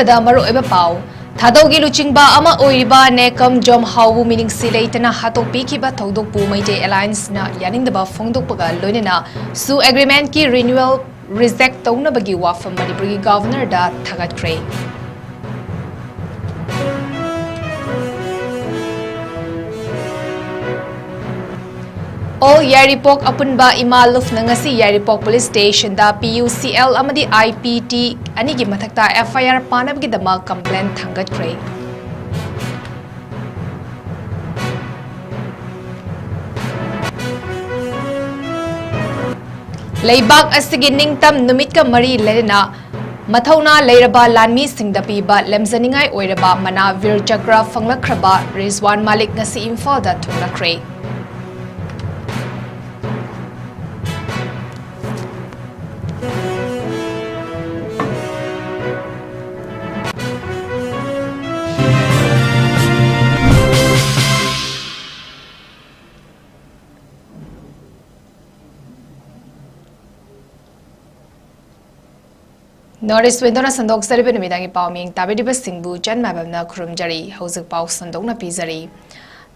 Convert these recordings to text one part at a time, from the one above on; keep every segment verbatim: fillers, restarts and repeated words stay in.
ꯕꯗ ꯃꯔꯨꯑꯣꯏꯕ ꯄꯥꯎ꯫ ꯊꯥꯗꯧꯒꯤ ꯂꯨꯆꯤꯡꯕ ꯑꯃ ꯑꯣꯏꯔꯤꯕ ꯅꯦꯀꯝ ꯖꯣꯝꯍꯥꯎꯕꯨ ꯃꯤꯅꯨꯡꯁꯤ ꯂꯩꯇꯅ ꯍꯥꯠꯇꯣꯛꯄꯤꯈꯤꯕ ꯊꯧꯗꯣꯛꯄꯨ ꯃꯩꯇꯩ ꯑꯦꯂꯥꯏꯟꯁꯅ ꯌꯥꯅꯤꯡꯗꯕ ꯐꯣꯡꯗꯣꯛꯄꯒ ꯂꯣꯏꯅꯅ ꯁꯨ ꯑꯦꯒ꯭ꯔꯤꯃꯦꯟꯠꯀꯤ ꯔꯤꯅ꯭ꯌꯨꯑꯦꯜ ꯔꯤꯖꯦꯛ ꯇꯧꯅꯕꯒꯤ ꯋꯥꯐꯝ ꯃꯅꯤꯄꯨꯔꯒꯤ ꯒꯚꯔꯅꯔꯗ ꯊꯥꯒꯠꯈ꯭ꯔꯦ꯫ ꯑꯣꯜ ꯌꯥꯏꯔꯤꯄꯣꯛ ꯑꯄꯨꯟꯕ ꯏꯃꯥ ꯂꯨꯞꯅ ꯉꯁꯤ ꯌꯥꯏꯔꯤꯄꯣꯛ ꯄꯨꯂꯤꯁ ꯁ꯭ꯇꯦꯁꯟꯗ ꯄꯤ ꯌꯨ ꯁꯤ ꯑꯦꯜ ꯑꯃꯗꯤ ꯑꯥꯏ ꯄꯤ ꯇꯤ ꯑꯅꯤꯒꯤ ꯃꯊꯛꯇ ꯑꯦꯐ ꯑꯥꯏ ꯑꯥꯔ ꯄꯥꯅꯕꯒꯤꯗꯃꯛ ꯀꯝꯄ꯭ꯂꯦꯟ ꯊꯥꯡꯒꯠꯈ꯭ꯔꯦ꯫ ꯂꯩꯕꯥꯛ ꯑꯁꯤꯒꯤ ꯅꯤꯡꯇꯝ ꯅꯨꯃꯤꯠꯀ ꯃꯔꯤ ꯂꯩꯅꯅ ꯃꯊꯧꯅꯥ ꯂꯩꯔꯕ ꯂꯥꯟꯃꯤꯁꯤꯡꯗ ꯄꯤꯕ ꯂꯦꯝꯖꯅꯤꯡꯉꯥꯏ ꯑꯣꯏꯔꯕ ꯃꯅꯥ ꯚꯤꯔ ꯆꯀ꯭ꯔ ꯐꯪꯂꯛꯈ꯭ꯔꯕ ꯔꯤꯖꯋꯥꯟ ꯃꯥꯂꯤꯛ ꯉꯁꯤ ꯏꯝꯐꯥꯜꯗ ꯊꯨꯡꯂꯈ꯭ꯔꯦ꯫ North East Window ꯅ ꯁꯟꯗꯣꯛꯆꯔꯤꯕ ꯅꯨꯃꯤꯗꯥꯡꯒꯤ ꯄꯥꯎ ꯃꯤꯡ ꯇꯥꯕꯤꯔꯤꯕꯁꯤꯡꯕꯨ ꯆꯟ ꯃꯥꯏꯕꯝꯅ ꯈꯨꯔꯨꯝꯖꯔꯤ꯫ ꯍꯧꯖꯤꯛ ꯄꯥꯎ ꯁꯟꯗꯣꯛꯅ ꯄꯤꯖꯔꯤ꯫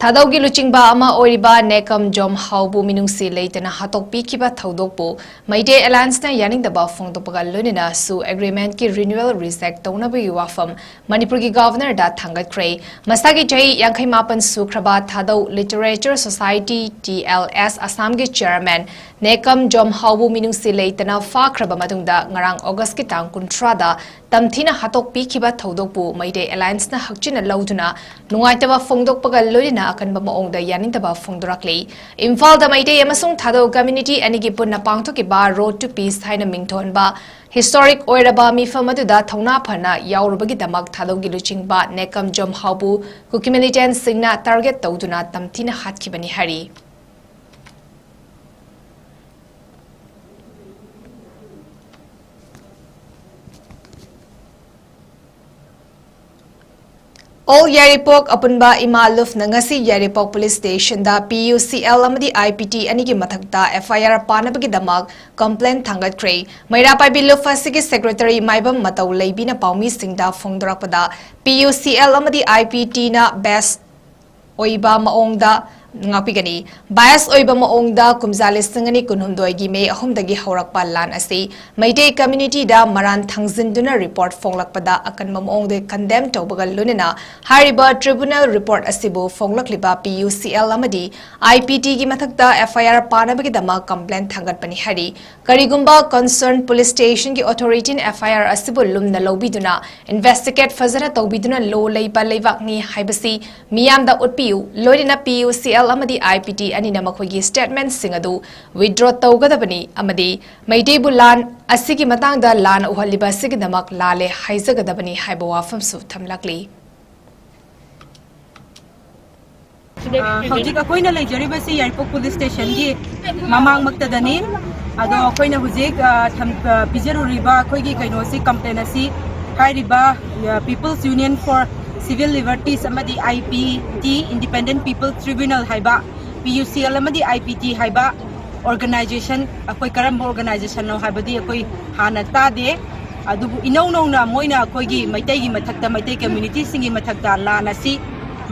ꯊꯥꯗꯧꯒꯤ ꯂꯨꯆꯤꯡꯕ ꯑꯃ ꯑꯣꯏꯔꯤꯕ ꯅꯦꯀꯝ ꯖꯣꯝ ꯍꯥꯎꯕꯨ ꯃꯤꯅꯨꯡꯁꯤ ꯂꯩꯇꯅ ꯍꯥꯠꯇꯣꯛꯄꯤꯈꯤꯕ ꯊꯧꯗꯣꯛꯄꯨ ꯃꯩꯇꯩ ꯑꯦꯂꯥꯏꯟꯁꯅ ꯌꯥꯅꯤꯡꯗꯕ ꯐꯣꯡꯗꯣꯛꯄꯒ ꯂꯣꯏꯅꯅ ꯁꯨ ꯑꯦꯒ꯭ꯔꯤꯃꯦꯟꯠꯀꯤ ꯔꯤꯅ꯭ꯌꯨꯑꯦꯜ ꯔꯤꯖꯦꯛ ꯇꯧꯅꯕꯒꯤ ꯋꯥꯐꯝ ꯃꯅꯤꯄꯨꯔꯒꯤ ꯒꯚꯔꯅꯔꯗ ꯊꯥꯡꯒꯠꯈ꯭ꯔꯦ꯫ ꯃꯁꯥꯒꯤ ꯆꯍꯤ ꯌꯥꯡꯈꯩ ꯃꯥꯄꯟ ꯁꯨꯈ꯭ꯔꯕ ꯊꯥꯗꯧ ꯂꯤꯇꯔꯦꯆꯔ ꯁꯣꯁꯥꯏꯇꯤ, ꯇꯤ ꯑꯦꯜ ꯑꯦꯁ, ꯑꯁꯥꯝꯒꯤ ꯆꯦꯌꯔꯃꯦꯟ ꯅꯦꯀꯝ ꯖꯣꯝ ꯍꯥꯎꯕꯨ ꯃꯤꯅꯨꯡꯁꯤ ꯂꯩꯇꯅ ꯐꯥꯈ꯭ꯔꯕ ꯃꯇꯨꯡꯗ ꯉꯔꯥꯡ ꯑꯣꯒꯁꯀꯤ ꯇꯥꯡ ꯀꯨꯟꯊ꯭ꯔꯥꯗ ꯇꯝꯊꯤꯅ ꯍꯥꯠꯇꯣꯛꯄꯤꯈꯤꯕ ꯊꯧꯗꯣꯛꯄꯨ ꯃꯩꯇꯩ ꯑꯦꯂꯥꯏꯟꯁꯅ ꯍꯛꯆꯤꯟꯅ ꯂꯧꯗꯨꯅ ꯅꯨꯡꯉꯥꯏꯇꯕ ꯐꯣꯡꯗꯣꯛꯄꯒ ꯂꯣꯏꯅꯅ ꯑꯀꯟꯕ ꯃꯑꯣꯡꯗ ꯌꯥꯅꯤꯡꯗꯕ ꯐꯣꯡꯗꯣꯔꯛꯂꯤ꯫ ꯏꯝꯐꯥꯜꯗ ꯃꯩꯇꯩ ꯑꯃꯁꯨꯡ ꯊꯥꯗꯧ ꯀꯝꯃ꯭ꯌꯨꯅꯤꯇꯤ ꯑꯅꯤꯒꯤ ꯄꯨꯟꯅ ꯄꯥꯡꯊꯣꯛꯈꯤꯕ ꯔꯣꯗ ꯇꯨ ꯄꯤꯁ ꯍꯥꯏꯅ ꯃꯤꯡꯊꯣꯟꯕ ꯍꯤꯁꯇꯣꯔꯤꯛ ꯑꯣꯏꯔꯕ ꯃꯤꯐꯝ ꯑꯗꯨꯗ ꯊꯧꯅꯥ ꯐꯅ ꯌꯥꯎꯔꯨꯕꯒꯤꯗꯃꯛ ꯊꯥꯗꯧꯒꯤ ꯂꯨꯆꯤꯡꯕ ꯅꯦꯀꯝ ꯖꯣꯝ ꯍꯥꯎꯕꯨ ꯀꯨꯀꯤ ꯃꯤꯂꯤꯇꯦꯟꯠꯁꯤꯡꯅ ꯇꯥꯔꯒꯦꯠ ꯇꯧꯗꯨꯅ ꯇꯝꯊꯤꯅ ꯍꯥꯠꯈꯤꯕꯅꯤ ꯍꯥꯏꯔꯤ꯫ ꯑꯣꯜ ꯌꯥꯏꯔꯤꯄꯣꯛ ꯑꯄꯨꯟꯕ ꯏꯃꯥ ꯂꯨꯞꯅ ꯉꯁꯤ ꯌꯥꯏꯔꯤꯄꯣꯛ ꯄꯨꯂꯤꯁ ꯁ꯭ꯇꯦꯁꯟꯗ ꯄꯤ ꯌꯨ ꯁꯤ ꯑꯦꯜ ꯑꯃꯗꯤ ꯑꯥꯏ ꯄꯤ ꯇꯤ ꯑꯅꯤꯒꯤ ꯃꯊꯛꯇ ꯑꯦꯐ ꯑꯥꯏ ꯑꯥꯔ ꯄꯥꯅꯕꯒꯤꯗꯃꯛ ꯀꯝꯄ꯭ꯂꯦꯟ ꯊꯥꯡꯒꯠꯈ꯭ꯔꯦ꯫ ꯃꯩꯔꯥ ꯄꯥꯏꯕꯤ ꯂꯨꯞ ꯑꯁꯤꯒꯤ ꯁꯦꯀ꯭ꯔꯦꯇꯔꯤ ꯃꯥꯏꯕꯝ ꯃꯇꯧ ꯂꯩꯕꯤꯅ ꯄꯥꯎꯃꯤꯁꯤꯡꯗ ꯐꯣꯡꯗꯣꯔꯛꯄꯗ, ꯄꯤ ꯌꯨ ꯁꯤ ꯑꯦꯜ ꯑꯃꯗꯤ ꯑꯥꯏ ꯄꯤ ꯇꯤꯅ ꯕꯦꯁ ꯑꯣꯏꯕ ꯃꯑꯣꯡꯗ ꯉꯥꯛꯄꯤꯒꯅꯤ꯫ ꯕꯥꯏꯁ ꯑꯣꯏꯕ ꯃꯑꯣꯡꯗ ꯀꯨꯝꯖꯥ ꯂꯤꯁꯤꯡ ꯑꯅꯤ ꯀꯨꯟꯍꯨꯝꯗꯣꯏꯒꯤ ꯃꯦ ꯑꯍꯨꯝꯗꯒꯤ ꯍꯧꯔꯛꯄ ꯂꯥꯟ ꯑꯁꯤ ꯃꯩꯇꯩ ꯀꯝꯃ꯭ꯌꯨꯅꯤꯇꯤꯗ ꯃꯔꯥꯟ ꯊꯥꯡꯖꯤꯟꯗꯨꯅ ꯔꯤꯄꯣꯔꯠ ꯐꯣꯡꯂꯛꯄꯗ ꯑꯀꯟꯕ ꯃꯑꯣꯡꯗ ꯀꯟꯗꯦꯝ ꯇꯧꯕꯒ ꯂꯣꯏꯅꯅ ꯍꯥꯏꯔꯤꯕ ꯇ꯭ꯔꯤꯕꯨꯅꯦꯜ ꯔꯤꯄꯣꯔꯠ ꯑꯁꯤꯕꯨ ꯐꯣꯡꯂꯛꯂꯤꯕ ꯄꯤ ꯌꯨ ꯁꯤ ꯑꯦꯜ ꯑꯃꯗꯤ ꯑꯥꯏ ꯄꯤ ꯇꯤꯒꯤ ꯃꯊꯛꯇ ꯑꯦꯐ ꯑꯥꯏ ꯑꯥꯔ ꯄꯥꯅꯕꯒꯤꯗꯃꯛ ꯀꯝꯄ꯭ꯂꯦꯟ ꯊꯥꯡꯒꯠꯄꯅꯤ ꯍꯥꯏꯔꯤ꯫ ꯀꯔꯤꯒꯨꯝꯕ ꯀꯟꯁꯔꯟ ꯄꯨꯂꯤꯁ ꯁ꯭ꯇꯦꯁꯟꯒꯤ ꯑꯣꯊꯣꯔꯤꯇꯤꯅ ꯑꯦꯐ ꯑꯥꯏ ꯑꯥꯔ ꯑꯁꯤꯕꯨ ꯂꯨꯝꯅ ꯂꯧꯕꯤꯗꯨꯅ ꯏꯟꯚꯦꯁꯇꯤꯒꯦꯠ ꯐꯖꯅ ꯇꯧꯕꯤꯗꯨꯅ ꯂꯣ ꯂꯩꯕ ꯂꯩꯕꯥꯛꯅꯤ ꯍꯥꯏꯕꯁꯤ ꯃꯤꯌꯥꯝꯗ ꯎꯠꯄꯤꯌꯨ꯫ ꯂꯣꯏꯅꯅ ꯄꯤ ꯌꯨ ꯁꯤ ꯑꯦꯜ ꯑꯃꯗꯤ ꯑꯥꯏ ꯄꯤ ꯇꯤ ꯑꯅꯤꯅ ꯃꯈꯣꯏꯒꯤ ꯁ꯭ꯇꯦꯠꯃꯦꯟꯠꯁꯤꯡ ꯑꯗꯨ ꯋꯤꯗ꯭ꯔꯣ ꯇꯧꯒꯗꯕꯅꯤ ꯑꯃꯗꯤ ꯃꯩꯇꯩꯕꯨ ꯂꯥꯟ ꯑꯁꯤꯒꯤ ꯃꯇꯥꯡꯗ ꯂꯥꯟꯅ ꯎꯍꯜꯂꯤꯕ ꯑꯁꯤꯒꯤꯗꯃꯛ ꯂꯥꯜꯂꯦ ꯍꯥꯏꯖꯒꯗꯕꯅꯤ ꯍꯥꯏꯕ ꯋꯥꯐꯝꯁꯨ ꯊꯝꯂꯛꯂꯤ꯫ ꯑ, ꯍꯧꯖꯤꯛ ꯑꯩꯈꯣꯏꯅ ꯂꯩꯖꯔꯤꯕꯁꯤ ꯌꯥꯏꯔꯤꯄꯣꯛ ꯄꯨꯂꯤꯁ ꯁ꯭ꯇꯦꯁꯟꯒꯤ ꯃꯃꯥꯡꯃꯛꯇꯗꯅꯤ꯫ ꯑꯗꯣ ꯑꯩꯈꯣꯏꯅ ꯍꯧꯖꯤꯛ, ꯑ, ꯊꯝ-, ꯑ, ꯄꯤꯖꯔꯨꯔꯤꯕ ꯑꯩꯈꯣꯏꯒꯤ ꯀꯩꯅꯣꯁꯤ, ꯀꯝꯄ꯭ꯂꯦꯟ ꯑꯁꯤ ꯍꯥꯏꯔꯤꯕ, ꯑ, People's Union for Civil Liberties ꯑꯃꯗꯤ I P T, Independent People Tribunal ꯍꯥꯏꯕ, ꯄꯤ ꯌꯨ ꯁꯤ ꯑꯦꯜ ꯑꯃꯗꯤ ꯑꯥꯏ ꯄꯤ ꯇꯤ ꯍꯥꯏꯕ ꯑꯣꯔꯒꯅꯥꯏꯖꯦꯁꯟ, ꯑꯩꯈꯣꯏ ꯀꯔꯝꯕ ꯑꯣꯔꯒꯅꯥꯏꯖꯦꯁꯟꯅꯣ ꯍꯥꯏꯕꯗꯤ ꯑꯩꯈꯣꯏ ꯍꯥꯟꯅ ꯇꯥꯗꯦ꯫ ꯑꯗꯨꯕꯨ ꯏꯅꯧ ꯅꯧꯅ ꯃꯣꯏꯅ ꯑꯩꯈꯣꯏꯒꯤ ꯃꯩꯇꯩꯒꯤ ꯃꯊꯛꯇ, ꯃꯩꯇꯩ ꯀꯝꯃ꯭ꯌꯨꯅꯤꯇꯤꯁꯤꯡꯒꯤ ꯃꯊꯛꯇ ꯂꯥꯟ ꯑꯁꯤ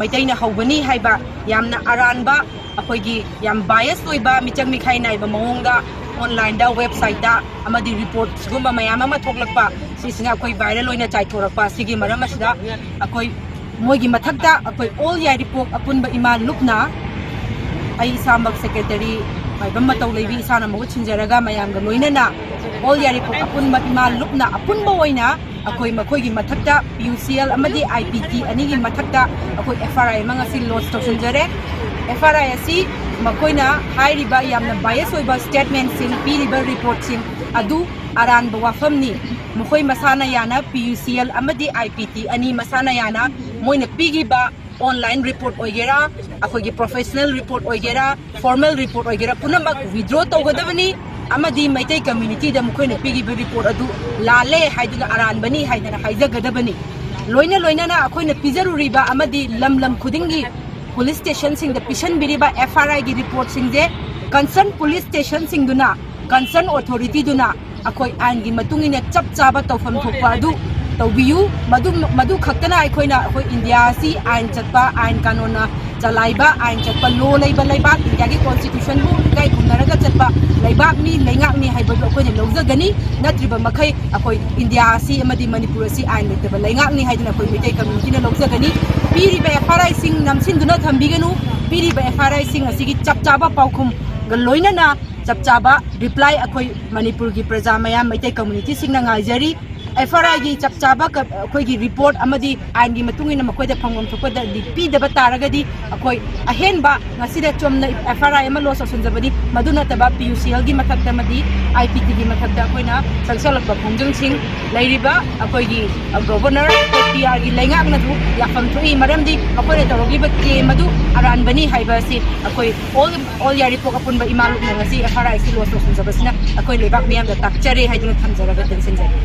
ꯃꯩꯇꯩꯅ ꯍꯧꯕꯅꯤ ꯍꯥꯏꯕ ꯌꯥꯝꯅ ꯑꯔꯥꯟꯕ, ꯑꯩꯈꯣꯏꯒꯤ ꯌꯥꯝ ꯕꯥꯏꯁ ꯑꯣꯏꯕ, ꯃꯤꯆꯪ ꯃꯤꯈꯥꯏ ꯅꯥꯏꯕ ꯃꯑꯣꯡꯗ ꯑꯣꯟꯂꯥꯏꯟꯗ, ꯋꯦꯕꯁꯥꯏꯠꯇ ꯑꯃꯗꯤ ꯔꯤꯄꯣꯔꯠ ꯁꯤꯒꯨꯝꯕ ꯃꯌꯥꯝ ꯑꯃ ꯊꯣꯛꯂꯛꯄ, ꯁꯤꯁꯤꯅ ꯑꯩꯈꯣꯏ ꯚꯥꯏꯔꯦꯜ ꯑꯣꯏꯅ ꯆꯥꯏꯊꯣꯔꯛꯄ꯫ ꯑꯁꯤꯒꯤ ꯃꯔꯝ ꯑꯁꯤꯗ ꯑꯩꯈꯣꯏ ꯃꯣꯏꯒꯤ ꯃꯊꯛꯇ ꯑꯩꯈꯣꯏ ꯑꯣꯜ ꯌꯥꯏꯔꯤꯄꯣꯛ ꯑꯄꯨꯟꯕ ꯏꯃꯥ ꯂꯨꯞꯅ, ꯑꯩ ꯏꯁꯥꯃꯛ ꯁꯦꯀ꯭ꯔꯦꯇꯔꯤ ꯃꯥꯏꯕꯝ ꯃꯇꯧ ꯂꯩꯕꯤ ꯏꯁꯥꯅ ꯃꯍꯨꯠ ꯁꯤꯟꯖꯔꯒ ꯃꯌꯥꯝꯒ ꯂꯣꯏꯅꯅ ꯑꯣꯜ ꯌꯥꯏꯔꯤꯄꯣꯛ ꯑꯄꯨꯟꯕ ꯏꯃꯥ ꯂꯨꯞꯅ ꯑꯄꯨꯟꯕ ꯑꯣꯏꯅ ꯑꯩꯈꯣꯏ ꯃꯈꯣꯏꯒꯤ ꯃꯊꯛꯇ ꯄꯤ ꯌꯨ ꯁꯤ ꯑꯦꯜ ꯑꯃꯗꯤ ꯑꯥꯏ ꯄꯤ ꯇꯤ ꯑꯅꯤꯒꯤ ꯃꯊꯛꯇ ꯑꯩꯈꯣꯏ ꯑꯦꯐ ꯑꯥꯏ ꯑꯥꯔ ꯑꯃ ꯉꯁꯤ ꯂꯣꯟꯆ ꯇꯧꯁꯤꯟꯖꯔꯦ꯫ ꯑꯦꯐ ꯑꯥꯏ ꯑꯥꯔ ꯑꯁꯤ ꯃꯈꯣꯏꯅ ꯍꯥꯏꯔꯤꯕ ꯌꯥꯝꯅ ꯕꯥꯏꯁ ꯑꯣꯏꯕ ꯁ꯭ꯇꯦꯠꯃꯦꯟꯠꯁꯤꯡ, ꯄꯤꯔꯤꯕ ꯔꯤꯄꯣꯔꯠꯁꯤꯡ ꯑꯗꯨ ꯑꯔꯥꯟꯕ ꯋꯥꯐꯝꯅꯤ꯫ ꯃꯈꯣꯏ ꯃꯁꯥꯅ ꯌꯥꯅ ꯄꯤ ꯌꯨ ꯁꯤ ꯑꯦꯜ ꯑꯃꯗꯤ ꯑꯥꯏ ꯄꯤ ꯇꯤ ꯑꯅꯤ ꯃꯁꯥꯅ ꯌꯥꯅ ꯃꯣꯏꯅ ꯄꯤꯈꯤꯕ ꯑꯣꯟꯂꯥꯏꯟ ꯔꯤꯄꯣꯔꯠ ꯑꯣꯏꯒꯦꯔꯥ, ꯑꯩꯈꯣꯏꯒꯤ ꯄ꯭ꯔꯣꯐꯦꯁꯅꯦꯜ ꯔꯤꯄꯣꯔꯠ ꯑꯣꯏꯒꯦꯔꯥ, ꯐꯣꯔꯃꯦꯜ ꯔꯤꯄꯣꯔꯠ ꯑꯣꯏꯒꯦꯔꯥ, ꯄꯨꯝꯅꯃꯛ ꯋꯤꯗ꯭ꯔꯣ ꯇꯧꯒꯗꯕꯅꯤ ꯑꯃꯗꯤ ꯃꯩꯇꯩ ꯀꯝꯃ꯭ꯌꯨꯅꯤꯇꯤꯗ ꯃꯈꯣꯏꯅ ꯄꯤꯈꯤꯕ ꯔꯤꯄꯣꯔꯠ ꯑꯗꯨ ꯂꯥꯜꯂꯦ ꯍꯥꯏꯗꯨꯅ, ꯑꯔꯥꯟꯕꯅꯤ ꯍꯥꯏꯗꯅ ꯍꯥꯏꯖꯒꯗꯕꯅꯤ꯫ ꯂꯣꯏꯅ ꯂꯣꯏꯅꯅ ꯑꯩꯈꯣꯏꯅ ꯄꯤꯖꯔꯨꯔꯤꯕ ꯑꯃꯗꯤ ꯂꯝ ꯂꯝ ꯈꯨꯗꯤꯡꯒꯤ ꯄꯨꯂꯤꯁ ꯁ꯭ꯇꯦꯁꯟꯁꯤꯡꯗ ꯄꯤꯁꯟꯕꯤꯔꯤꯕ ꯑꯦꯐ ꯑꯥꯏ ꯑꯥꯔꯒꯤ ꯔꯤꯄꯣꯔꯠꯁꯤꯡꯁꯦ ꯀꯟꯁꯔꯟ ꯄꯨꯂꯤꯁ ꯁ꯭ꯇꯦꯁꯟꯁꯤꯡꯗꯨꯅ, ꯀꯟꯁꯔꯟ ꯑꯣꯊꯣꯔꯤꯇꯤꯗꯨꯅ ꯑꯩꯈꯣꯏ ꯑꯥꯏꯟꯒꯤ ꯃꯇꯨꯡ ꯏꯟꯅ ꯆꯞ ꯆꯥꯕ ꯇꯧꯐꯝ ꯊꯣꯛꯄ ꯑꯗꯨ ꯇꯧꯕꯤꯌꯨ꯫ ꯃꯗꯨ, ꯃꯗꯨ ꯈꯛꯇꯅ ꯑꯩꯈꯣꯏꯅ, ꯑꯩꯈꯣꯏ ꯏꯟꯗꯤꯌꯥ ꯑꯁꯤ ꯑꯥꯏꯟ ꯆꯠꯄ, ꯑꯥꯏꯟ ꯀꯥꯅꯣꯟꯅ ꯆꯂꯥꯏꯕ, ꯑꯥꯏꯟ ꯆꯠꯄ ꯂꯣ ꯂꯩꯕ ꯂꯩꯕꯥꯛ, ꯏꯟꯗꯤꯌꯥꯒꯤ ꯀꯣꯟꯁꯇꯤꯇ꯭ꯌꯨꯁꯟꯕꯨ ꯏꯀꯥꯏ ꯈꯨꯝꯅꯔꯒ ꯆꯠꯄ ꯂꯩꯕꯥꯛꯅꯤ, ꯂꯩꯉꯥꯛꯅꯤ ꯍꯥꯏꯕꯗꯨ ꯑꯩꯈꯣꯏꯅ ꯂꯧꯖꯒꯅꯤ꯫ ꯅꯠꯇ꯭ꯔꯤꯕ ꯃꯈꯩ ꯑꯩꯈꯣꯏ ꯏꯟꯗꯤꯌꯥ ꯑꯁꯤ ꯑꯃꯗꯤ ꯃꯅꯤꯄꯨꯔ ꯑꯁꯤ ꯑꯥꯏꯟ ꯂꯩꯇꯕ ꯂꯩꯉꯥꯛꯅꯤ ꯍꯥꯏꯗꯨꯅ ꯑꯩꯈꯣꯏ ꯃꯩꯇꯩ ꯀꯝꯃ꯭ꯌꯨꯅꯤꯇꯤꯅ ꯂꯧꯖꯒꯅꯤ꯫ ꯄꯤꯔꯤꯕ ꯑꯦꯐ ꯑꯥꯏ ꯑꯥꯔꯁꯤꯡ ꯅꯝꯁꯤꯟꯗꯨꯅ ꯊꯝꯕꯤꯒꯅꯨ꯫ ꯄꯤꯔꯤꯕ ꯑꯦꯐ ꯑꯥꯏ ꯑꯥꯔꯁꯤꯡ ꯑꯁꯤꯒꯤ ꯆꯞ ꯆꯥꯕ ꯄꯥꯎꯈꯨꯝꯒ ꯂꯣꯏꯅꯅ ꯆꯞ ꯆꯥꯕ ꯔꯤꯄ꯭ꯂꯥꯏ ꯑꯩꯈꯣꯏ ꯃꯅꯤꯄꯨꯔꯒꯤ ꯄ꯭ꯔꯖꯥ ꯃꯌꯥꯝ, ꯃꯩꯇꯩ ꯀꯝꯃ꯭ꯌꯨꯅꯤꯇꯤꯁꯤꯡꯅ ꯉꯥꯏꯖꯔꯤ꯫ ꯑꯦꯐ ꯑꯥꯏ ꯑꯥꯔꯒꯤ ꯆꯞ ꯆꯥꯕ ꯀ-, ꯑꯩꯈꯣꯏꯒꯤ ꯔꯤꯄꯣꯔꯠ ꯑꯃꯗꯤ ꯑꯥꯏꯟꯒꯤ ꯃꯇꯨꯡ ꯏꯟꯅ ꯃꯈꯣꯏꯗ ꯐꯪꯐꯝ ꯊꯣꯛꯄꯗꯗꯤ ꯄꯤꯗꯕ ꯇꯥꯔꯒꯗꯤ, ꯑꯩꯈꯣꯏ ꯑꯍꯦꯟꯕ ꯉꯁꯤꯗ ꯆꯨꯝꯅ ꯑꯦꯐ ꯑꯥꯏ ꯑꯥꯔ ꯑꯃ ꯂꯣꯟꯁ ꯇꯧꯁꯤꯟꯖꯕꯅꯤ꯫ ꯃꯗꯨ ꯅꯠꯇꯕ ꯄꯤ ꯌꯨ ꯁꯤ ꯑꯦꯜꯒꯤ ꯃꯊꯛꯇ ꯑꯃꯗꯤ ꯑꯥꯏ ꯄꯤ ꯇꯤꯒꯤ ꯃꯊꯛꯇ ꯑꯩꯈꯣꯏꯅ ꯆꯪꯁꯜꯂꯛꯄ ꯈꯣꯡꯖꯪꯁꯤꯡ ꯂꯩꯔꯤꯕ ꯑꯩꯈꯣꯏꯒꯤ, ꯑ, ꯒꯣꯕꯔꯅꯔ, ꯄꯤ ꯑꯥꯔꯒꯤ ꯂꯩꯉꯥꯛꯅꯁꯨ ꯌꯥꯐꯝ ꯊꯣꯛꯏ꯫ ꯃꯔꯝꯗꯤ ꯃꯈꯣꯏꯅ ꯇꯧꯔꯛꯂꯤꯕ ꯀ꯭ꯂꯦꯝ ꯑꯗꯨ ꯑꯔꯥꯟꯕꯅꯤ ꯍꯥꯏꯕ ꯑꯁꯤ ꯑꯩꯈꯣꯏ ꯑꯣꯜ, ꯑꯣꯜ ꯌꯥꯏꯔꯤꯄꯣꯛ ꯑꯄꯨꯟꯕ ꯏꯃꯥ ꯂꯨꯞꯅ ꯉꯁꯤ ꯑꯦꯐ ꯑꯥꯏ ꯑꯥꯔ ꯑꯁꯤ ꯂꯣꯟꯁ ꯇꯧꯁꯤꯟꯖꯕꯁꯤꯅ ꯑꯩꯈꯣꯏ ꯂꯩꯕꯥꯛ ꯃꯤꯌꯥꯝꯗ ꯇꯥꯛꯆꯔꯦ ꯍꯥꯏꯗꯨꯅ ꯊꯝꯖꯔꯒ ꯇꯦꯟꯁꯤꯟꯖꯔꯤ꯫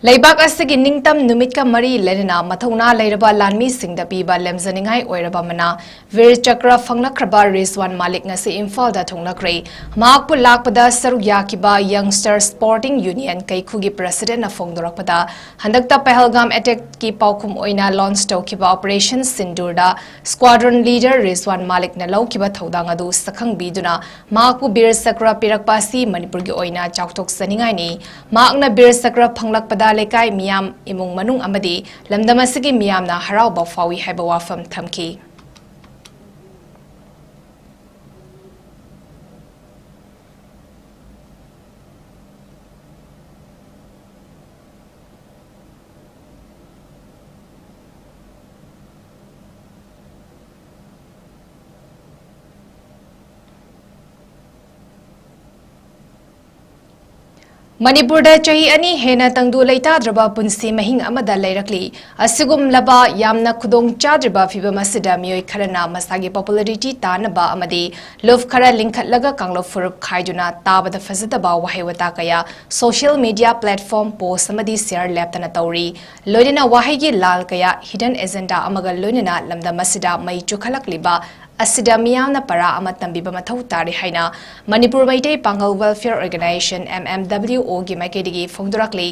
ꯂꯩꯕꯥꯛ ꯑꯁꯤꯒꯤ ꯅꯤꯡꯇꯝ ꯅꯨꯃꯤꯠꯀ ꯃꯔꯤ ꯂꯩꯅꯅ ꯃꯊꯧꯅꯥ ꯂꯩꯔꯕ ꯂꯥꯟꯃꯤꯁꯤꯡꯗ ꯄꯤꯕ ꯂꯦꯝꯖꯅꯤꯡꯉꯥꯏ ꯑꯣꯏꯔꯕ ꯃꯅꯥ ꯚꯤꯔ ꯆꯀ꯭ꯔ ꯐꯪꯂꯛꯈ꯭ꯔꯕ ꯔꯤꯖꯋꯥꯟ ꯃꯥꯂꯤꯛ ꯉꯁꯤ ꯏꯝꯐꯥꯜꯗ ꯊꯨꯡꯂꯈ꯭ꯔꯦ꯫ ꯃꯍꯥꯛꯄꯨ ꯂꯥꯛꯄꯗ ꯁꯔꯨꯛ ꯌꯥꯈꯤꯕ ꯌꯪꯁꯇꯔ ꯁ꯭ꯄꯣꯔꯇꯤꯡ ꯌꯨꯅꯤꯌꯟ ꯀꯩꯈꯨꯒꯤ ꯄ꯭ꯔꯁꯤꯗꯦꯟꯠꯅ ꯐꯣꯡꯗꯣꯔꯛꯄꯗ, ꯍꯟꯗꯛꯇ ꯄꯍꯜꯒꯥꯝ ꯑꯦꯇꯦꯛꯀꯤ ꯄꯥꯎꯈꯨꯝ ꯑꯣꯏꯅ ꯂꯣꯟꯁ ꯇꯧꯈꯤꯕ ꯑꯣꯄꯔꯦꯁꯟ ꯁꯤꯟꯗꯨꯔꯗ ꯁ꯭ꯀ꯭ꯋꯥꯗ꯭ꯔꯟ ꯂꯤꯗꯔ ꯔꯤꯖꯋꯥꯟ ꯃꯥꯂꯤꯛꯅ ꯂꯧꯈꯤꯕ ꯊꯧꯗꯥꯡ ꯑꯗꯨ ꯁꯛꯈꯪꯕꯤꯗꯨꯅ ꯃꯍꯥꯛꯄꯨ ꯕꯤꯔ ꯆꯀ꯭ꯔ ꯄꯤꯔꯛꯄ ꯑꯁꯤ ꯃꯅꯤꯄꯨꯔꯒꯤ ꯑꯣꯏꯅ ꯆꯥꯎꯊꯣꯛꯆꯅꯤꯡꯉꯥꯏꯅꯤ꯫ ꯃꯍꯥꯛꯅ ꯕꯤꯔ ꯆꯀ꯭ꯔ ꯐꯪꯂꯛꯄꯗ ꯂꯩꯀꯥꯏ ꯃꯤꯌꯥꯝ, ꯏꯃꯨꯡ ꯃꯅꯨꯡ ꯑꯃꯗꯤ ꯂꯝꯗꯝ ꯑꯁꯤꯒꯤ ꯃꯤꯌꯥꯝꯅ ꯍꯔꯥꯎꯕ ꯐꯥꯎꯏ ꯍꯥꯏꯕ ꯋꯥꯐꯝ ꯊꯝꯈꯤ꯫ ꯃꯅꯤꯄꯨꯔꯗ ꯆꯍꯤ ꯑꯅꯤ ꯍꯦꯟꯅ ꯇꯪꯗꯨ ꯂꯩꯇꯥꯗ꯭ꯔꯕ ꯄꯨꯟꯁꯤ ꯃꯍꯤꯡ ꯑꯃꯗ ꯂꯩꯔꯛꯂꯤ꯫ ꯑꯁꯤꯒꯨꯝꯂꯕ ꯌꯥꯝꯅ ꯈꯨꯗꯣꯡ ꯆꯥꯗ꯭ꯔꯤꯕ ꯐꯤꯚꯝ ꯑꯁꯤꯗ ꯃꯤꯑꯣꯏ ꯈꯔꯅ ꯃꯁꯥꯒꯤ popularity ꯇꯥꯅꯕ ꯑꯃꯗꯤ ꯂꯨꯞ ꯈꯔ ꯂꯤꯡꯈꯠꯂꯒ ꯀꯥꯡꯂꯨꯞ ꯐꯨꯔꯨꯞ ꯈꯥꯏꯗꯨꯅ ꯇꯥꯕꯗ ꯐꯖꯗꯕ ꯋꯥꯍꯩ ꯋꯥꯇꯥ ꯀꯌꯥ social media platform post ꯑꯃꯗꯤ share ꯂꯦꯞꯇꯅ ꯇꯧꯔꯤ꯫ ꯂꯣꯏꯅꯅ ꯋꯥꯍꯩꯒꯤ ꯂꯥꯜ ꯀꯌꯥ, hidden agenda ꯑꯃꯒ ꯂꯣꯏꯅꯅ ꯂꯝꯗꯝ ꯑꯁꯤꯗ ꯃꯩ ꯆꯨꯈꯠꯂꯛꯂꯤꯕ ꯑꯁꯤꯗ ꯃꯤꯌꯥꯝꯅ ꯄꯔꯥ ꯑꯃ ꯇꯝꯕꯤꯕ ꯃꯊꯧ ꯇꯥꯔꯤ ꯍꯥꯏꯅ ꯃꯅꯤꯄꯨꯔ ꯃꯩꯇꯩ ꯄꯥꯡꯒꯜ Welfare Organisation, M M W O, ꯒꯤ ꯃꯥꯏꯀꯩꯗꯒꯤ ꯐꯣꯡꯗꯣꯔꯛꯂꯤ꯫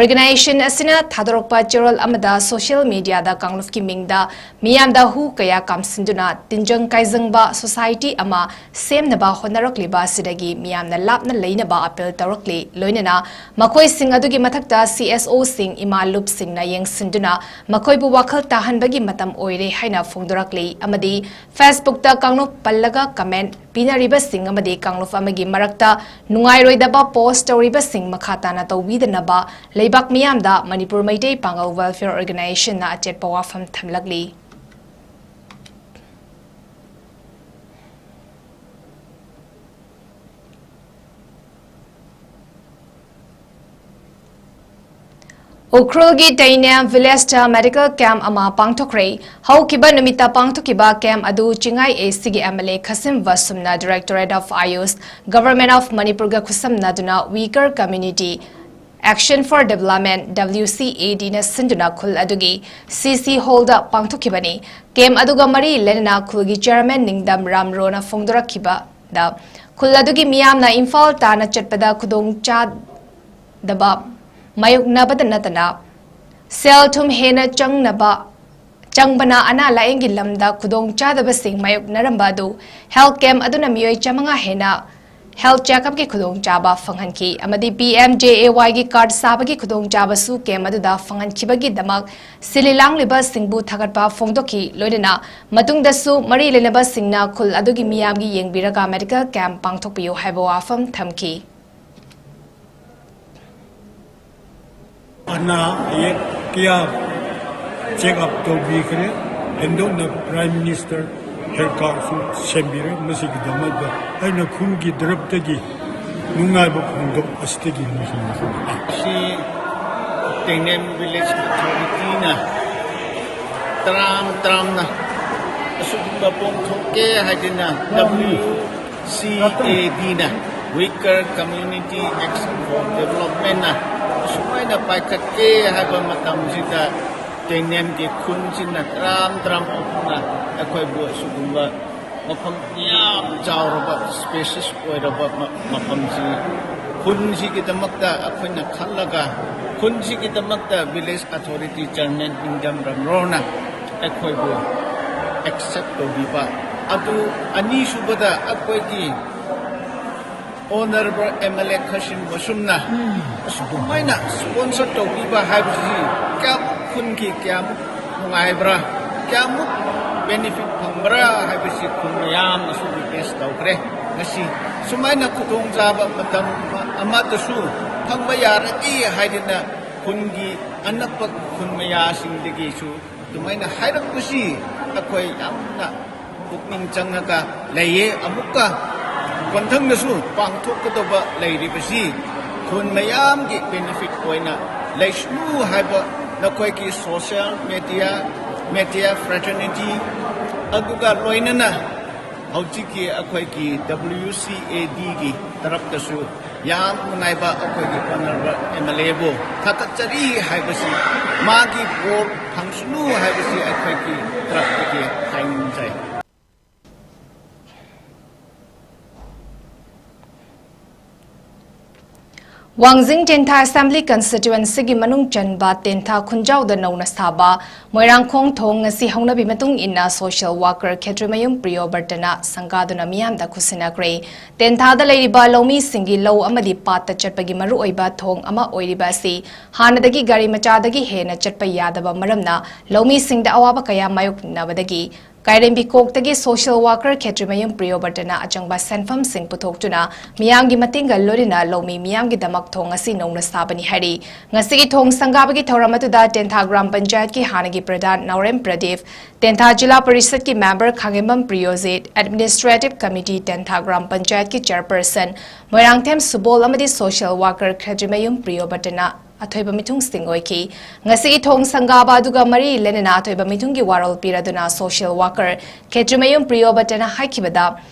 Organisation ꯑꯁꯤꯅ ꯊꯥꯗꯣꯔꯛꯄ ꯆꯦꯔꯣꯜ ꯑꯃꯗ social media ꯗ ꯀꯥꯡꯂꯨꯞꯀꯤ ꯃꯤꯡꯗ ꯃꯤꯌꯥꯝꯗ ꯍꯨ ꯀꯌꯥ ꯀꯥꯝꯁꯤꯟꯗꯨꯅ ꯇꯤꯟꯖꯪ ꯀꯥꯏꯖꯪꯕ society ꯑꯃ ꯁꯦꯝꯅꯕ ꯍꯣꯠꯅꯔꯛꯂꯤꯕ ꯑꯁꯤꯗꯒꯤ ꯃꯤꯌꯥꯝꯅ ꯂꯥꯞꯅ ꯂꯩꯅꯕ appeal ꯇꯧꯔꯛꯂꯤ꯫ ꯂꯣꯏꯅꯅ ꯃꯈꯣꯏꯁꯤꯡ ꯑꯗꯨꯒꯤ ꯃꯊꯛꯇ C S O ꯁꯤꯡ, ꯏꯃꯥ ꯂꯨꯞꯁꯤꯡꯅ ꯌꯦꯡꯁꯤꯟꯗꯨꯅ ꯃꯈꯣꯏꯕꯨ ꯋꯥꯈꯜ ꯇꯥꯍꯟꯕꯒꯤ ꯃꯇꯝ ꯑꯣꯏꯔꯦ ꯍꯥꯏꯅ ꯐꯣꯡꯗꯣꯔꯛꯂꯤ ꯑꯃꯗꯤ Facebook ꯇ ꯀꯥꯡꯂꯨꯞ ꯄꯜꯂꯒ comment ꯄꯤꯅꯔꯤꯕꯁꯤꯡ ꯑꯃꯗꯤ ꯀꯥꯡꯂꯨꯞ ꯑꯃꯒꯤ ꯃꯔꯛꯇ ꯅꯨꯡꯉꯥꯏꯔꯣꯏꯗꯕ post ꯇꯧꯔꯤꯕꯁꯤꯡ ꯃꯈꯥ ꯇꯥꯅ ꯇꯧꯕꯤꯗꯅꯕ ꯂꯩꯕꯥꯛ ꯃꯤꯌꯥꯝꯗ ꯃꯅꯤꯄꯨꯔ ꯃꯩꯇꯩ ꯄꯥꯡꯒꯜ Welfare Organisation ꯅ ꯑꯆꯦꯠꯄ ꯋꯥꯐꯝ ꯊꯝꯂꯛꯂꯤ꯫ ꯎꯈ꯭ꯔꯨꯜꯒꯤ ꯇꯩꯅꯦꯝ village ꯇ medical camp ꯑꯃ ꯄꯥꯡꯊꯣꯛꯈ꯭ꯔꯦ꯫ ꯍꯧꯈꯤꯕ ꯅꯨꯃꯤꯠꯇ ꯄꯥꯡꯊꯣꯛꯈꯤꯕ camp ꯑꯗꯨ ꯆꯤꯡꯉꯥꯏ A C ꯒꯤ M L A ꯈꯥꯁꯤꯝ ꯕꯥꯁꯨꯝꯅ Directorate of AYUSH, Government of ꯃꯅꯤꯄꯨꯔꯒ ꯈꯨꯠꯁꯝꯅꯗꯨꯅ weaker community Action for Development, W C A D ꯅ ꯁꯤꯟꯗꯨꯅ ꯈꯨꯜ ꯑꯗꯨꯒꯤ C C hall ꯗ ꯄꯥꯡꯊꯣꯛꯈꯤꯕꯅꯤ꯫ Camp ꯑꯗꯨꯒ ꯃꯔꯤ ꯂꯩꯅꯅ ꯈꯨꯜꯒꯤ chairman ꯅꯤꯡꯗꯝ ꯔꯥꯝꯔꯣꯅ ꯐꯣꯡꯗꯣꯔꯛꯈꯤꯕꯗ, ꯈꯨꯜ ꯑꯗꯨꯒꯤ ꯃꯤꯌꯥꯝꯅ ꯏꯝꯐꯥꯜ ꯇꯥꯅ ꯆꯠꯄꯗ ꯈꯨꯗꯣꯡ ꯆꯥꯗꯕ ꯃꯥꯌꯣꯛꯅꯕꯗ ꯅꯠꯇꯅ ꯁꯦꯜ ꯊꯨꯝ ꯍꯦꯟꯅ ꯆꯪꯅꯕ, ꯆꯪꯕꯅ ꯑꯅꯥ ꯂꯥꯌꯦꯡꯒꯤ ꯂꯝꯗ ꯈꯨꯗꯣꯡ ꯆꯥꯗꯕꯁꯤꯡ ꯃꯥꯌꯣꯛꯅꯔꯝꯕ ꯑꯗꯨ health camp ꯑꯗꯨꯅ ꯃꯤꯑꯣꯏ ꯆꯥꯃꯉꯥ ꯍꯦꯟꯅ health checkup ꯀꯤ ꯈꯨꯗꯣꯡꯆꯥꯕ ꯐꯪꯍꯟꯈꯤ ꯑꯃꯗꯤ P M J A Y ꯒꯤ card ꯁꯥꯕꯒꯤ ꯈꯨꯗꯣꯡꯆꯥꯕꯁꯨ camp ꯑꯗꯨꯗ ꯐꯪꯍꯟꯈꯤꯕꯒꯤꯗꯃꯛ ꯁꯤꯜꯂꯤ ꯂꯥꯡꯂꯤꯕꯁꯤꯡꯕꯨ ꯊꯥꯒꯠꯄ ꯐꯣꯡꯗꯣꯛꯈꯤ꯫ ꯂꯣꯏꯅꯅ ꯃꯇꯨꯡꯗꯁꯨ ꯃꯔꯤ ꯂꯩꯅꯕꯁꯤꯡꯅ ꯈꯨꯜ ꯑꯗꯨꯒꯤ ꯃꯤꯌꯥꯝꯒꯤ ꯌꯦꯡꯕꯤꯔꯒ medical camp ꯄꯥꯡꯊꯣꯛꯄꯤꯌꯨ ꯍꯥꯏꯕ ꯋꯥꯐꯝ ꯊꯝꯈꯤ꯫ ꯑꯅꯥ ꯑꯌꯦꯛ ꯀꯌꯥ check up ꯇꯧꯕꯤꯈ꯭ꯔꯦ꯫ ꯍꯦꯟꯗꯣꯛꯅ Prime Minister health card ꯁꯨ ꯁꯦꯝꯕꯤꯔꯦ꯫ ꯃꯁꯤꯒꯤꯗꯃꯛꯇ ꯑꯩꯅ ꯈꯨꯜꯒꯤ ꯇꯔꯞꯇꯒꯤ ꯅꯨꯡꯉꯥꯏꯕ ꯐꯣꯡꯗꯣꯛ ꯑꯁꯤꯗꯒꯤ ꯂꯣꯏꯁꯤꯟꯖꯔꯒꯦ꯫ ꯑꯁꯤ ꯇꯦꯡꯅꯦꯝ ꯚꯤꯂꯦꯖ ꯑꯣꯊꯣꯔꯤꯇꯤꯅ ꯇꯔꯥꯝ ꯇꯔꯥꯝꯅ ꯑꯁꯤꯒꯨꯝꯕ ꯄꯥꯡꯊꯣꯛꯀꯦ ꯍꯥꯏꯗꯅ W C A D ꯅ, Weaker Community Action for Development ꯅ ꯑꯁꯨꯃꯥꯏꯅ ꯄꯥꯏꯈꯠꯀꯦ ꯍꯥꯏꯕ ꯃꯇꯝꯁꯤꯗ ꯇꯦꯡꯅꯦꯝꯒꯤ ꯈꯨꯟꯁꯤꯅ ꯇꯔꯥꯝ ꯇꯔꯥꯝ ꯑꯣꯛꯇꯨꯅ ꯑꯩꯈꯣꯏꯕꯨ ꯑꯁꯤꯒꯨꯝꯕ ꯃꯐꯝ ꯌꯥꯝ ꯆꯥꯎꯔꯕ, spacious ꯑꯣꯏꯔꯕ ꯃ-, ꯃꯐꯝꯁꯤ ꯈꯨꯟꯁꯤꯒꯤꯗꯃꯛꯇ ꯑꯩꯈꯣꯏꯅ ꯈꯜꯂꯒ, ꯈꯨꯟꯁꯤꯒꯤꯗꯃꯛꯇ village authority chairman ꯏꯟꯗꯝ ꯔꯝꯔꯣꯅ ꯑꯩꯈꯣꯏꯕꯨ accept ꯇꯧꯕꯤꯕ꯫ ꯑꯗꯨ ꯑꯅꯤꯁꯨꯕꯗ ꯑꯩꯈꯣꯏꯒꯤ Honourable M L A ꯈꯔꯁꯤꯟ ꯃꯁꯨꯝꯅ ꯑꯁꯨꯃꯥꯏꯅ sponsor ꯇꯧꯕꯤꯕ ꯍꯥꯏꯕꯁꯤ ꯀꯌꯥꯃꯨꯛ ꯈꯨꯟꯒꯤ ꯀꯌꯥꯃꯨꯛ ꯅꯨꯡꯉꯥꯏꯕ꯭ꯔꯥ, ꯀꯌꯥꯃꯨꯛ benefit ꯐꯪꯕ꯭ꯔꯥ ꯍꯥꯏꯕꯁꯤ ꯈꯨꯟ ꯃꯌꯥꯝꯅꯁꯨ witness ꯇꯧꯈ꯭ꯔꯦ꯫ ꯉꯁꯤ ꯁꯨꯃꯥꯏꯅ ꯈꯨꯗꯣꯡꯆꯥꯕ ꯃꯇꯝ ꯑꯃꯗꯁꯨ ꯐꯪꯕ ꯌꯥꯔꯗꯤ ꯍꯥꯏꯗꯅ ꯈꯨꯟꯒꯤ ꯑꯅꯛꯄ ꯈꯨꯟ ꯃꯌꯥꯁꯤꯡꯗꯒꯤꯁꯨ ꯑꯗꯨꯃꯥꯏꯅ ꯍꯥꯏꯔꯛꯄꯁꯤ ꯑꯩꯈꯣꯏ ꯌꯥꯝꯅ ꯄꯨꯛꯅꯤꯡ ꯆꯪꯉꯒ ꯂꯩꯌꯦ꯫ ꯑꯃꯨꯛꯀ ꯃꯊꯪꯗꯁꯨ ꯄꯥꯡꯊꯣꯛꯀꯗꯧꯕ ꯂꯩꯔꯤꯕꯁꯤ ꯈꯨꯟ ꯃꯌꯥꯝꯒꯤ benefit ꯑꯣꯏꯅ ꯂꯩꯁꯅꯨ ꯍꯥꯏꯕ ꯅꯈꯣꯏꯒꯤ social media, media fraternity, ꯑꯗꯨꯒ ꯂꯣꯏꯅꯅ ꯍꯧꯖꯤꯛꯀꯤ ꯑꯩꯈꯣꯏꯒꯤ W C A D ꯒꯤ ꯇꯔꯞꯇꯁꯨ ꯌꯥꯝ ꯅꯨꯡꯉꯥꯏꯕ ꯑꯩꯈꯣꯏꯒꯤ Honourable M L A ꯕꯨ ꯊꯥꯒꯠꯆꯔꯤ ꯍꯥꯏꯕꯁꯤ, ꯃꯥꯒꯤ ꯕꯣꯔ ꯐꯪꯁꯅꯨ ꯍꯥꯏꯕꯁꯤ ꯑꯩꯈꯣꯏꯒꯤ ꯇꯔꯞꯇꯒꯤ ꯍꯥꯏꯅꯤꯡꯖꯩ꯫ ꯋꯥꯡꯖꯤꯡ ꯇꯦꯟꯊꯥ Assembly Constituency ꯒꯤ ꯃꯅꯨꯡ ꯆꯟꯕ ꯇꯦꯟꯊꯥ ꯈꯨꯟꯖꯥꯎꯗ ꯅꯧꯅ ꯁꯥꯕ ꯃꯣꯏꯔꯥꯡꯈꯣꯡ ꯊꯣꯡ ꯉꯁꯤ ꯍꯧꯅꯕꯤ ꯃꯇꯨꯡ ꯏꯟꯅ social worker ꯈꯦꯇ꯭ꯔꯤꯃꯌꯨꯝ ꯄ꯭ꯔꯤꯌꯣꯕꯔꯇꯅ ꯁꯪꯒꯥꯗꯨꯅ ꯃꯤꯌꯥꯝꯗ ꯈꯨꯠꯁꯤꯟꯅꯈ꯭ꯔꯦ꯫ ꯇꯦꯟꯊꯥꯗ ꯂꯩꯔꯤꯕ ꯂꯧꯃꯤꯁꯤꯡꯒꯤ ꯂꯧ ꯑꯃꯗꯤ ꯄꯥꯠꯇ ꯆꯠꯄꯒꯤ ꯃꯔꯨꯑꯣꯏꯕ ꯊꯣꯡ ꯑꯃ ꯑꯣꯏꯔꯤꯕ ꯑꯁꯤ ꯍꯥꯟꯅꯗꯒꯤ ꯒꯥꯔꯤ ꯃꯆꯥꯗꯒꯤ ꯍꯦꯟꯅ ꯆꯠꯄ ꯌꯥꯗꯕ ꯃꯔꯝꯅ ꯂꯧꯃꯤꯁꯤꯡꯗ ꯑꯋꯥꯕ ꯀꯌꯥ ꯃꯥꯌꯣꯛꯅꯕꯗꯒꯤ ꯀꯥꯏꯔꯦꯝꯕꯤꯈꯣꯛꯇꯒꯤ social worker ꯈꯦꯇ꯭ꯔꯤꯃꯌꯨꯝ ꯄ꯭ꯔꯤꯌꯣꯕꯔꯇꯅ ꯑꯆꯪꯕ ꯁꯦꯟꯐꯝꯁꯤꯡ ꯄꯨꯊꯣꯛꯇꯨꯅ ꯃꯤꯌꯥꯝꯒꯤ ꯃꯇꯦꯡꯒ ꯂꯣꯏꯅꯅ ꯂꯧꯃꯤ ꯃꯤꯌꯥꯝꯒꯤꯗꯃꯛ ꯊꯣꯡ ꯑꯁꯤ ꯅꯧꯅ ꯁꯥꯕꯅꯤ ꯍꯥꯏꯔꯤ꯫ ꯉꯁꯤꯒꯤ ꯊꯣꯡ ꯁꯪꯒꯥꯕꯒꯤ ꯊꯧꯔꯝ ꯑꯗꯨꯗ ꯇꯦꯟꯊꯥ ꯒ꯭ꯔꯥꯝ ꯄꯟꯆꯥꯌꯠꯀꯤ ꯍꯥꯟꯅꯒꯤ ꯄ꯭ꯔꯙꯥꯟ ꯅꯥꯎꯔꯦꯝ ꯄ꯭ꯔꯗꯤꯞ, ꯇꯦꯟꯊꯥ ꯖꯤꯂꯥ ꯄꯔꯤꯁꯠꯀꯤ member ꯈꯥꯡꯉꯦꯝꯕꯝ ꯄ꯭ꯔꯤꯌꯣꯖꯤꯠ, administrative committee ꯇꯦꯟꯊꯥ ꯒ꯭ꯔꯥꯝ ꯄꯟꯆꯥꯌꯠꯀꯤ chairperson ꯃꯣꯏꯔꯥꯡꯊꯦꯝ ꯁꯨꯕꯣꯜ ꯑꯃꯗꯤ social worker ꯈꯦꯇ꯭ꯔꯤꯃꯌꯨꯝ ꯄ꯭ꯔꯤꯌꯣꯕꯔꯇꯅ ꯑꯊꯣꯏꯕ ꯃꯤꯊꯨꯡꯁꯤꯡ ꯑꯣꯏꯈꯤ꯫ ꯉꯁꯤꯒꯤ ꯊꯣꯡ ꯁꯪꯒꯥꯕ ꯑꯗꯨꯒ ꯃꯔꯤ ꯂꯩꯅꯅ ꯑꯊꯣꯏꯕ ꯃꯤꯊꯨꯡꯒꯤ ꯋꯥꯔꯣꯜ ꯄꯤꯔꯗꯨꯅ social worker ꯈꯦꯇ꯭ꯔꯤꯃꯌꯨꯝ ꯄ꯭ꯔꯤꯌꯣꯕꯔꯇꯅ ꯍꯥꯏꯈꯤꯕꯗ,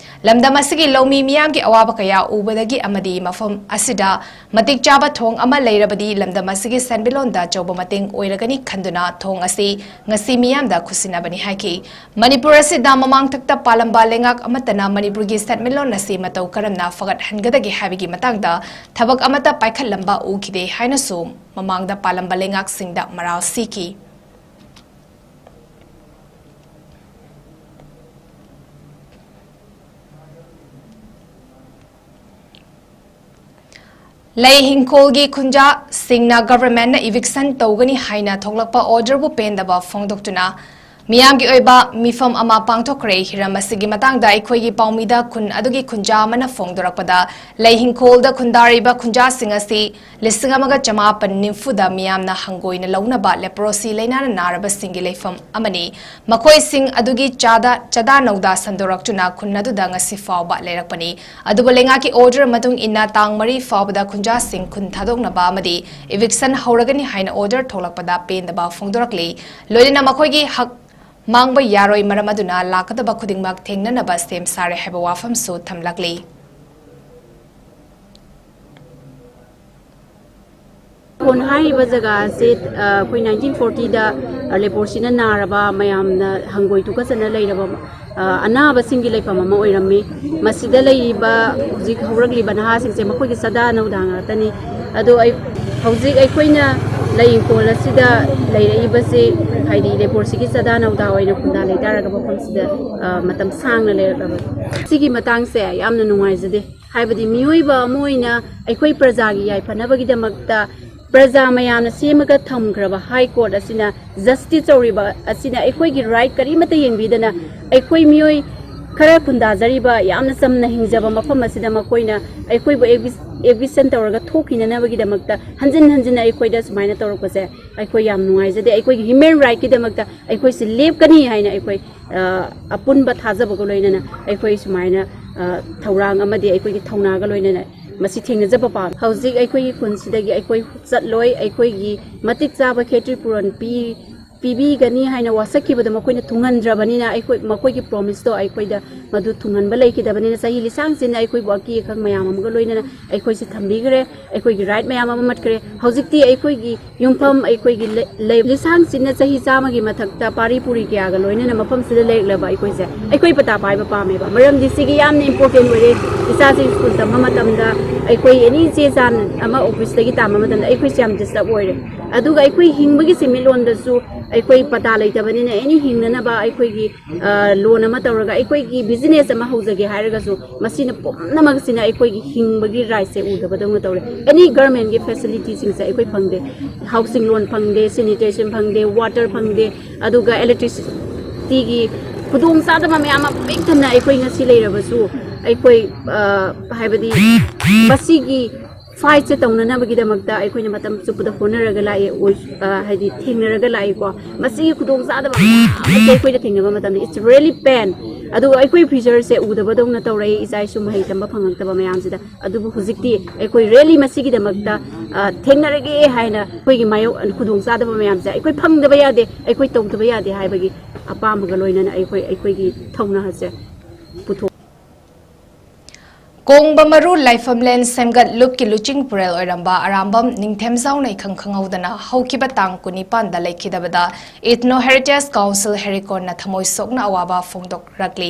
ꯂꯝꯗꯝ ꯑꯁꯤꯒꯤ ꯂꯧꯃꯤ ꯃꯤꯌꯥꯝꯒꯤ ꯑꯋꯥꯕ ꯀꯌꯥ ꯎꯕꯗꯒꯤ ꯑꯃꯗꯤ ꯃꯐꯝ ꯑꯁꯤꯗ ꯃꯇꯤꯛ ꯆꯥꯕ ꯊꯣꯡ ꯑꯃ ꯂꯩꯔꯕꯗꯤ ꯂꯝꯗꯝ ꯑꯁꯤꯒꯤ ꯁꯦꯟꯃꯤꯠꯂꯣꯟꯗ ꯑꯆꯧꯕ ꯃꯇꯦꯡ ꯑꯣꯏꯔꯒꯅꯤ ꯈꯟꯗꯨꯅ ꯊꯣꯡ ꯑꯁꯤ ꯉꯁꯤ ꯃꯤꯌꯥꯝꯗ ꯈꯨꯠꯁꯤꯟꯅꯕꯅꯤ ꯍꯥꯏꯈꯤ꯫ ꯃꯅꯤꯄꯨꯔ ꯑꯁꯤꯗ ꯃꯃꯥꯡꯊꯛꯇ ꯄꯥꯜꯂꯝꯕ ꯂꯩꯉꯥꯛ ꯑꯃꯠꯇꯅ ꯃꯅꯤꯄꯨꯔꯒꯤ ꯁꯦꯟꯃꯤꯠꯂꯣꯟ ꯑꯁꯤ ꯃꯇꯧ ꯀꯔꯝꯅ ꯐꯒꯠꯍꯟꯒꯗꯒꯦ ꯍꯥꯏꯕꯒꯤ ꯃꯇꯥꯡꯗ ꯊꯕꯛ ꯑꯃꯠꯇ ꯄꯥꯏꯈꯠꯂꯝꯕ ꯎꯈꯤꯗꯦ ꯍꯥꯏꯅꯁꯨ ꯃꯃꯥꯡꯗ ꯄꯥꯜꯂꯝꯕ ꯂꯩꯉꯥꯛꯁꯤꯡꯗ ꯃꯔꯥꯜ ꯁꯤꯈꯤ꯫ ꯂꯩ ꯍꯤꯡꯈꯣꯜꯒꯤ ꯈꯨꯟꯖꯥꯁꯤꯡꯅ governmentꯅ eviction ꯇꯧꯒꯅꯤ ꯍꯥꯏꯅ ꯊꯣꯛꯂꯛꯄ orderꯕꯨ ꯄꯦꯟꯗꯕ ꯐꯣꯡꯗꯣꯛꯇꯨꯅ ꯃꯤꯌꯥꯝꯒꯤ ꯑꯣꯏꯕ ꯃꯤꯐꯝ ꯑꯃ ꯄꯥꯡꯊꯣꯛꯈ꯭ꯔꯦ꯫ ꯍꯤꯔꯝ ꯑꯁꯤꯒꯤ ꯃꯇꯥꯡꯗ ꯑꯩꯈꯣꯏꯒꯤ ꯄꯥꯎꯃꯤꯗ ꯈꯨꯟ ꯑꯗꯨꯒꯤ ꯈꯨꯟꯖꯥ ꯑꯃꯅ ꯐꯣꯡꯗꯣꯔꯛꯄꯗ, ꯂꯩ ꯍꯤꯡꯈꯣꯜꯗ ꯈꯨꯟꯗꯥꯔꯤꯕ ꯈꯨꯟꯖꯥꯁꯤꯡ ꯑꯁꯤ ꯂꯤꯁꯤꯡ ꯑꯃꯒ ꯆꯃꯥꯄꯟ ꯅꯤꯐꯨꯗ ꯃꯤꯌꯥꯝꯅ ꯍꯪꯒꯣꯏꯅ ꯂꯧꯅꯕ leprosy ꯂꯩꯅꯥꯅ ꯅꯥꯔꯕꯁꯤꯡꯒꯤ ꯂꯩꯐꯝ ꯑꯃꯅꯤ꯫ ꯃꯈꯣꯏꯁꯤꯡ ꯑꯗꯨꯒꯤ ꯆꯥꯗ, ꯆꯥꯗꯥ ꯅꯧꯗꯥ ꯁꯟꯗꯣꯔꯛꯇꯨꯅ ꯈꯨꯟ ꯑꯗꯨꯗ ꯉꯁꯤ ꯐꯥꯎꯕ ꯂꯩꯔꯛꯄꯅꯤ꯫ ꯑꯗꯨꯕꯨ ꯂꯩꯉꯥꯛꯀꯤ order ꯃꯇꯨꯡ ꯏꯟꯅ ꯇꯥꯡ ꯃꯔꯤ ꯐꯥꯎꯕꯗ ꯈꯨꯟꯖꯥꯁꯤꯡ ꯈꯨꯟ ꯊꯥꯗꯣꯛꯅꯕ ꯑꯃꯗꯤ eviction ꯍꯧꯔꯒꯅꯤ ꯍꯥꯏꯅ order ꯊꯣꯛꯂꯛꯄꯗ ꯄꯦꯟꯗꯕ ꯐꯣꯡꯗꯣꯔꯛꯂꯤ꯫ ꯂꯣꯏꯅꯅ ꯃꯈꯣꯏꯒꯤ ꯍꯛ ꯃꯥꯡꯕ ꯌꯥꯔꯣꯏ, ꯃꯔꯝ ꯑꯗꯨꯅ ꯂꯥꯛꯀꯗꯕ ꯈꯨꯗꯤꯡꯃꯛ ꯊꯦꯡꯅꯅꯕ ꯁꯦꯝ ꯁꯥꯔꯦ ꯍꯥꯏꯕ ꯋꯥꯐꯝꯁꯨ ꯊꯝꯂꯛꯂꯤ꯫ ꯀꯣꯟ ꯍꯥꯏꯔꯤꯕ ꯖꯒꯥ ꯑꯁꯤ, ꯑ, ꯑꯩꯈꯣꯏ nineteen fortyꯗ, ꯑ, leprosyꯅ ꯅꯥꯔꯕ ꯃꯌꯥꯝꯅ ꯍꯪꯒꯣꯏ ꯇꯨꯀꯠꯆꯅ ꯂꯩꯔꯕ, ꯑ, ꯑꯅꯥꯕꯁꯤꯡꯒꯤ ꯂꯩꯐꯝ ꯑꯃ ꯑꯣꯏꯔꯝꯃꯤ꯫ ꯃꯁꯤꯗ ꯂꯩꯔꯤꯕ ꯍꯧꯖꯤꯛ ꯍꯧꯔꯛꯂꯤꯕ ꯅꯍꯥꯁꯤꯡꯁꯦ ꯃꯈꯣꯏꯒꯤ ꯆꯥꯗꯥ ꯅꯧꯗꯥ ꯉꯥꯛꯇꯅꯤ꯫ ꯑꯗꯣ ꯑꯩ, ꯍꯧꯖꯤꯛ ꯑꯩꯈꯣꯏꯅ ꯂꯩ ꯏꯪꯈꯣꯜ ꯑꯁꯤꯗ ꯂꯩꯔꯛꯏꯕꯁꯤ, ꯍꯥꯏꯗꯤ leprosyꯒꯤ ꯆꯥꯗꯥ ꯅꯧꯗꯥ ꯑꯣꯏꯅ ꯈꯨꯟꯗꯥ ꯂꯩꯇꯥꯔꯒ ꯃꯐꯝꯁꯤꯗ, ꯑ, ꯃꯇꯝ ꯁꯥꯡꯅ ꯂꯩꯔꯛꯂꯕꯅꯤ꯫ ꯁꯤꯒꯤ ꯃꯇꯥꯡꯁꯦ ꯌꯥꯝꯅ ꯅꯨꯡꯉꯥꯏꯖꯗꯦ꯫ ꯍꯥꯏꯕꯗꯤ ꯃꯤꯑꯣꯏꯕ ꯑꯃ ꯑꯣꯏꯅ ꯑꯩꯈꯣꯏ ꯄ꯭ꯔꯖꯥꯒꯤ ꯌꯥꯏꯐꯅꯕꯒꯤꯗꯃꯛꯇ ꯄ꯭ꯔꯖꯥ ꯃꯌꯥꯝꯅ ꯁꯦꯝꯃꯒ ꯊꯝꯈ꯭ꯔꯕ ꯍꯥꯏ ꯀꯣꯔꯠ ꯑꯁꯤꯅ ꯖꯁꯇꯤꯁ ꯇꯧꯔꯤꯕ ꯑꯁꯤꯅ ꯑꯩꯈꯣꯏꯒꯤ ꯔꯥꯏꯠ ꯀꯔꯤꯃꯠꯇ ꯌꯦꯡꯕꯤꯗꯅ ꯑꯩꯈꯣꯏ ꯃꯤꯑꯣꯏ ꯈꯔ ꯈꯨꯟꯗꯥꯖꯔꯤꯕ ꯌꯥꯝꯅ ꯆꯝꯅ ꯍꯤꯡꯖꯕ ꯃꯐꯝ ꯑꯁꯤꯗ ꯃꯈꯣꯏꯅ ꯑꯩꯈꯣꯏꯕꯨ ꯑꯦꯕꯤꯁꯟ ꯇꯧꯔꯒ ꯊꯣꯛꯈꯤꯅꯅꯕꯒꯤꯗꯃꯛꯇ ꯍꯟꯖꯤꯟ ꯍꯟꯖꯤꯟꯅ ꯑꯩꯈꯣꯏꯗ ꯁꯨꯃꯥꯏꯅ ꯇꯧꯔꯛꯄꯁꯦ ꯑꯩꯈꯣꯏ ꯌꯥꯝ ꯅꯨꯡꯉꯥꯏꯖꯗꯦ꯫ ꯑꯩꯈꯣꯏꯒꯤ ꯍ꯭ꯌꯨꯃꯦꯟ ꯔꯥꯏꯠꯀꯤꯗꯃꯛꯇ ꯑꯩꯈꯣꯏꯁꯤ ꯂꯦꯞꯀꯅꯤ ꯍꯥꯏꯅ ꯑꯩꯈꯣꯏ ꯑ, ꯑꯄꯨꯟꯕ ꯊꯥꯖꯕꯒ ꯂꯣꯏꯅꯅ ꯑꯩꯈꯣꯏ ꯁꯨꯃꯥꯏꯅ ꯑ, ꯊꯧꯔꯥꯡ ꯑꯃꯗꯤ ꯑꯩꯈꯣꯏꯒꯤ ꯊꯧꯅꯥꯒ ꯂꯣꯏꯅꯅ ꯃꯁꯤ ꯊꯦꯡꯅꯖꯕ ꯄꯥꯝꯃꯤ꯫ ꯍꯧꯖꯤꯛ ꯑꯩꯈꯣꯏꯒꯤ ꯈꯨꯟꯁꯤꯗꯒꯤ ꯑꯩꯈꯣꯏ ꯆꯠꯂꯣꯏ, ꯑꯩꯈꯣꯏꯒꯤ ꯃꯇꯤꯛ ꯆꯥꯕ ꯈꯦꯇ꯭ꯔꯤ ꯄꯨꯔꯣꯟ ꯄꯤ ꯄꯤꯕꯤꯒꯅꯤ ꯍꯥꯏꯅ ꯋꯥꯁꯛꯈꯤꯕꯗꯣ ꯃꯈꯣꯏꯅ ꯊꯨꯡꯍꯟꯗ꯭ꯔꯕꯅꯤꯅ ꯑꯩꯈꯣꯏ ꯃꯈꯣꯏꯒꯤ ꯄ꯭ꯔꯣꯃꯤꯁꯇꯣ ꯑꯩꯈꯣꯏꯗ ꯃꯗꯨ ꯊꯨꯡꯍꯟꯕ ꯂꯩꯈꯤꯗꯕꯅꯤꯅ ꯆꯍꯤ ꯂꯤꯁꯥꯡ ꯆꯤꯟꯅ ꯑꯩꯈꯣꯏꯕꯨ ꯑꯀꯤ ꯑꯈꯪ ꯃꯌꯥꯝ ꯑꯃꯒ ꯂꯣꯏꯅꯅ ꯑꯩꯈꯣꯏꯁꯦ ꯊꯝꯕꯤꯈ꯭ꯔꯦ꯫ ꯑꯩꯈꯣꯏꯒꯤ ꯔꯥꯏꯠ ꯃꯌꯥꯝ ꯑꯃ ꯃꯠꯈ꯭ꯔꯦ꯫ ꯍꯧꯖꯤꯛꯇꯤ ꯑꯩꯈꯣꯏꯒꯤ ꯌꯨꯝꯐꯝ ꯑꯩꯈꯣꯏꯒꯤ ꯂꯩ- ꯂꯩ- ꯂꯤꯁꯥꯡ ꯆꯤꯟꯅ ꯆꯍꯤ ꯆꯥꯝꯃꯒꯤ ꯃꯊꯛꯇ ꯄꯥꯔꯤ ꯄꯨꯔꯤ ꯀꯌꯥꯒ ꯂꯣꯏꯅꯅ ꯃꯐꯝꯁꯤꯗ ꯂꯩꯔꯛꯂꯕ ꯑꯩꯈꯣꯏꯁꯦ ꯑꯩꯈꯣꯏ ꯄꯇꯥ ꯄꯥꯏꯕ ꯄꯥꯝꯃꯦꯕ꯫ ꯃꯔꯝꯗꯤ ꯁꯤꯒꯤ ꯌꯥꯝꯅ ꯏꯝꯄꯣꯔꯇꯦꯟ ꯑꯣꯏꯔꯦ꯫ ꯏꯆꯥꯁꯤꯡ ꯁ꯭ꯀꯨꯜ ꯇꯝꯕ ꯃꯇꯝꯗ ꯑꯩꯈꯣꯏ ꯑꯦꯅꯤ ꯆꯦ ꯆꯥꯡ ꯑꯃ ꯑꯣꯐꯤꯁꯇꯒꯤ ꯇꯥꯟꯕ ꯃꯇꯝꯗ ꯑꯩꯈꯣꯏꯁꯦ ꯌꯥꯝ ꯗꯤꯁꯇꯔꯕ ꯑꯣꯏꯔꯦ꯫ ꯑꯗꯨꯒ ꯑꯩꯈꯣꯏ ꯍꯤꯡꯕꯒꯤ ꯁꯦꯟꯃꯤꯠꯂꯣꯟꯗꯁꯨ ꯑꯩꯈꯣꯏ ꯄꯇꯥ ꯂꯩꯇꯕꯅꯤꯅ ꯑꯦꯅꯤ ꯍꯤꯡꯅꯅꯕ ꯑꯩꯈꯣꯏꯒꯤ ꯂꯣꯟ ꯑꯃ ꯇꯧꯔꯒ ꯑꯩꯈꯣꯏꯒꯤ ꯕꯤꯖꯤꯅꯦꯁ ꯑꯃ ꯍꯧꯖꯒꯦ ꯍꯥꯏꯔꯒꯁꯨ ꯃꯁꯤꯅ ꯄꯨꯝꯅꯃꯛꯁꯤꯅ ꯑꯩꯈꯣꯏꯒꯤ ꯍꯤꯡꯕꯒꯤ ꯔꯥꯏꯠꯁꯦ ꯎꯗꯕꯗꯧꯅ ꯇꯧꯔꯦ꯫ ꯑꯦꯅꯤ ꯒꯔꯃꯦꯟꯒꯤ ꯐꯦꯁꯤꯂꯤꯇꯤꯁꯤꯡꯁꯦ ꯑꯩꯈꯣꯏ ꯐꯪꯗꯦ꯫ ꯍꯥꯎꯁꯤꯡ ꯂꯣꯟ ꯐꯪꯗꯦ, ꯁꯦꯅꯤꯇꯦꯁꯟ ꯐꯪꯗꯦ, ꯋꯥꯇꯔ ꯐꯪꯗꯦ, ꯑꯗꯨꯒ ꯏꯂꯦꯛꯇ꯭ꯔꯤꯁꯤꯇꯤꯒꯤ ꯈꯨꯗꯣꯡꯆꯥꯗꯕ ꯃꯌꯥꯝ ꯑꯃ ꯄꯤꯛ ꯊꯟꯅ ꯑꯩꯈꯣꯏ ꯉꯁꯤ ꯂꯩꯔꯕꯁꯨ ꯑꯩꯈꯣꯏ ꯍꯥꯏꯕꯗꯤ ꯃꯁꯤꯒꯤ ꯐꯥꯏꯠꯁꯦ ꯇꯧꯅꯅꯕꯒꯤꯗꯃꯛꯇ ꯑꯩꯈꯣꯏꯅ ꯃꯇꯝ ꯆꯨꯞꯄꯗ ꯍꯣꯠꯅꯔꯒ ꯂꯥꯛꯑꯦ꯫ ꯍꯥꯏꯗꯤ ꯊꯦꯡꯅꯔꯒ ꯂꯥꯛꯏꯀꯣ꯫ ꯃꯁꯤꯒꯤ ꯈꯨꯗꯣꯡꯆꯥꯗꯕ ꯃꯌꯥꯝ ꯑꯃꯁꯦ ꯑꯩꯈꯣꯏꯅ ꯊꯦꯡꯅꯕ ꯃꯇꯝꯗ it's really pain꯫ ꯑꯗꯨꯒ ꯑꯩꯈꯣꯏ ꯐ꯭ꯌꯨꯆꯔꯁꯦ ꯎꯗꯕꯗꯧꯅ ꯇꯧꯔꯛꯏ꯫ ꯏꯆꯥ ꯏꯁꯨ ꯃꯍꯩ ꯇꯝꯕ ꯐꯪꯉꯛꯇꯕ ꯃꯌꯥꯝꯁꯤꯗ꯫ ꯑꯗꯨꯕꯨ ꯍꯧꯖꯤꯛꯇꯤ ꯑꯩꯈꯣꯏ ꯔꯦꯂꯤ ꯃꯁꯤꯒꯤꯗꯃꯛꯇ ꯊꯦꯡꯅꯔꯒꯦ ꯍꯥꯏꯅ ꯑꯩꯈꯣꯏꯒꯤ ꯃꯥꯌꯣꯛ ꯈꯨꯗꯣꯡꯆꯥꯗꯕ ꯃꯌꯥꯝꯁꯦ ꯑꯩꯈꯣꯏ ꯐꯪꯗꯕ ꯌꯥꯗꯦ, ꯑꯩꯈꯣꯏ ꯇꯧꯗꯕ ꯌꯥꯗꯦ ꯍꯥꯏꯕꯒꯤ ꯑꯄꯥꯝꯕꯒ ꯂꯣꯏꯅꯅ ꯑꯩꯈꯣꯏ ꯑꯩꯈꯣꯏꯒꯤ ꯊꯧꯅꯥꯁꯦ ꯄꯨꯊꯣꯛ ꯀꯣꯡꯕ ꯃꯔꯨ ꯂꯥꯏꯐꯝꯂꯦꯟ ꯁꯦꯝꯒꯠ ꯂꯨꯞꯀꯤ ꯂꯨꯆꯤꯡ ꯄꯨꯔꯦꯜ ꯑꯣꯏꯔꯝꯕ ꯑꯔꯥꯝꯕꯝ ꯅꯤꯡꯊꯦꯝꯖꯥꯎꯅ ꯏꯈꯪ ꯈꯪꯍꯧꯗꯅ ꯍꯧꯈꯤꯕ ꯇꯥꯡ ꯀꯨꯟꯅꯤꯄꯥꯟꯗ ꯂꯩꯈꯤꯗꯕꯗ Ethno Heritage Council ꯍꯦꯔꯤꯀꯣꯟꯅ ꯊꯃꯣꯏ ꯁꯣꯛꯅ ꯑꯋꯥꯕ ꯐꯣꯡꯗꯣꯛꯂꯛꯂꯤ꯫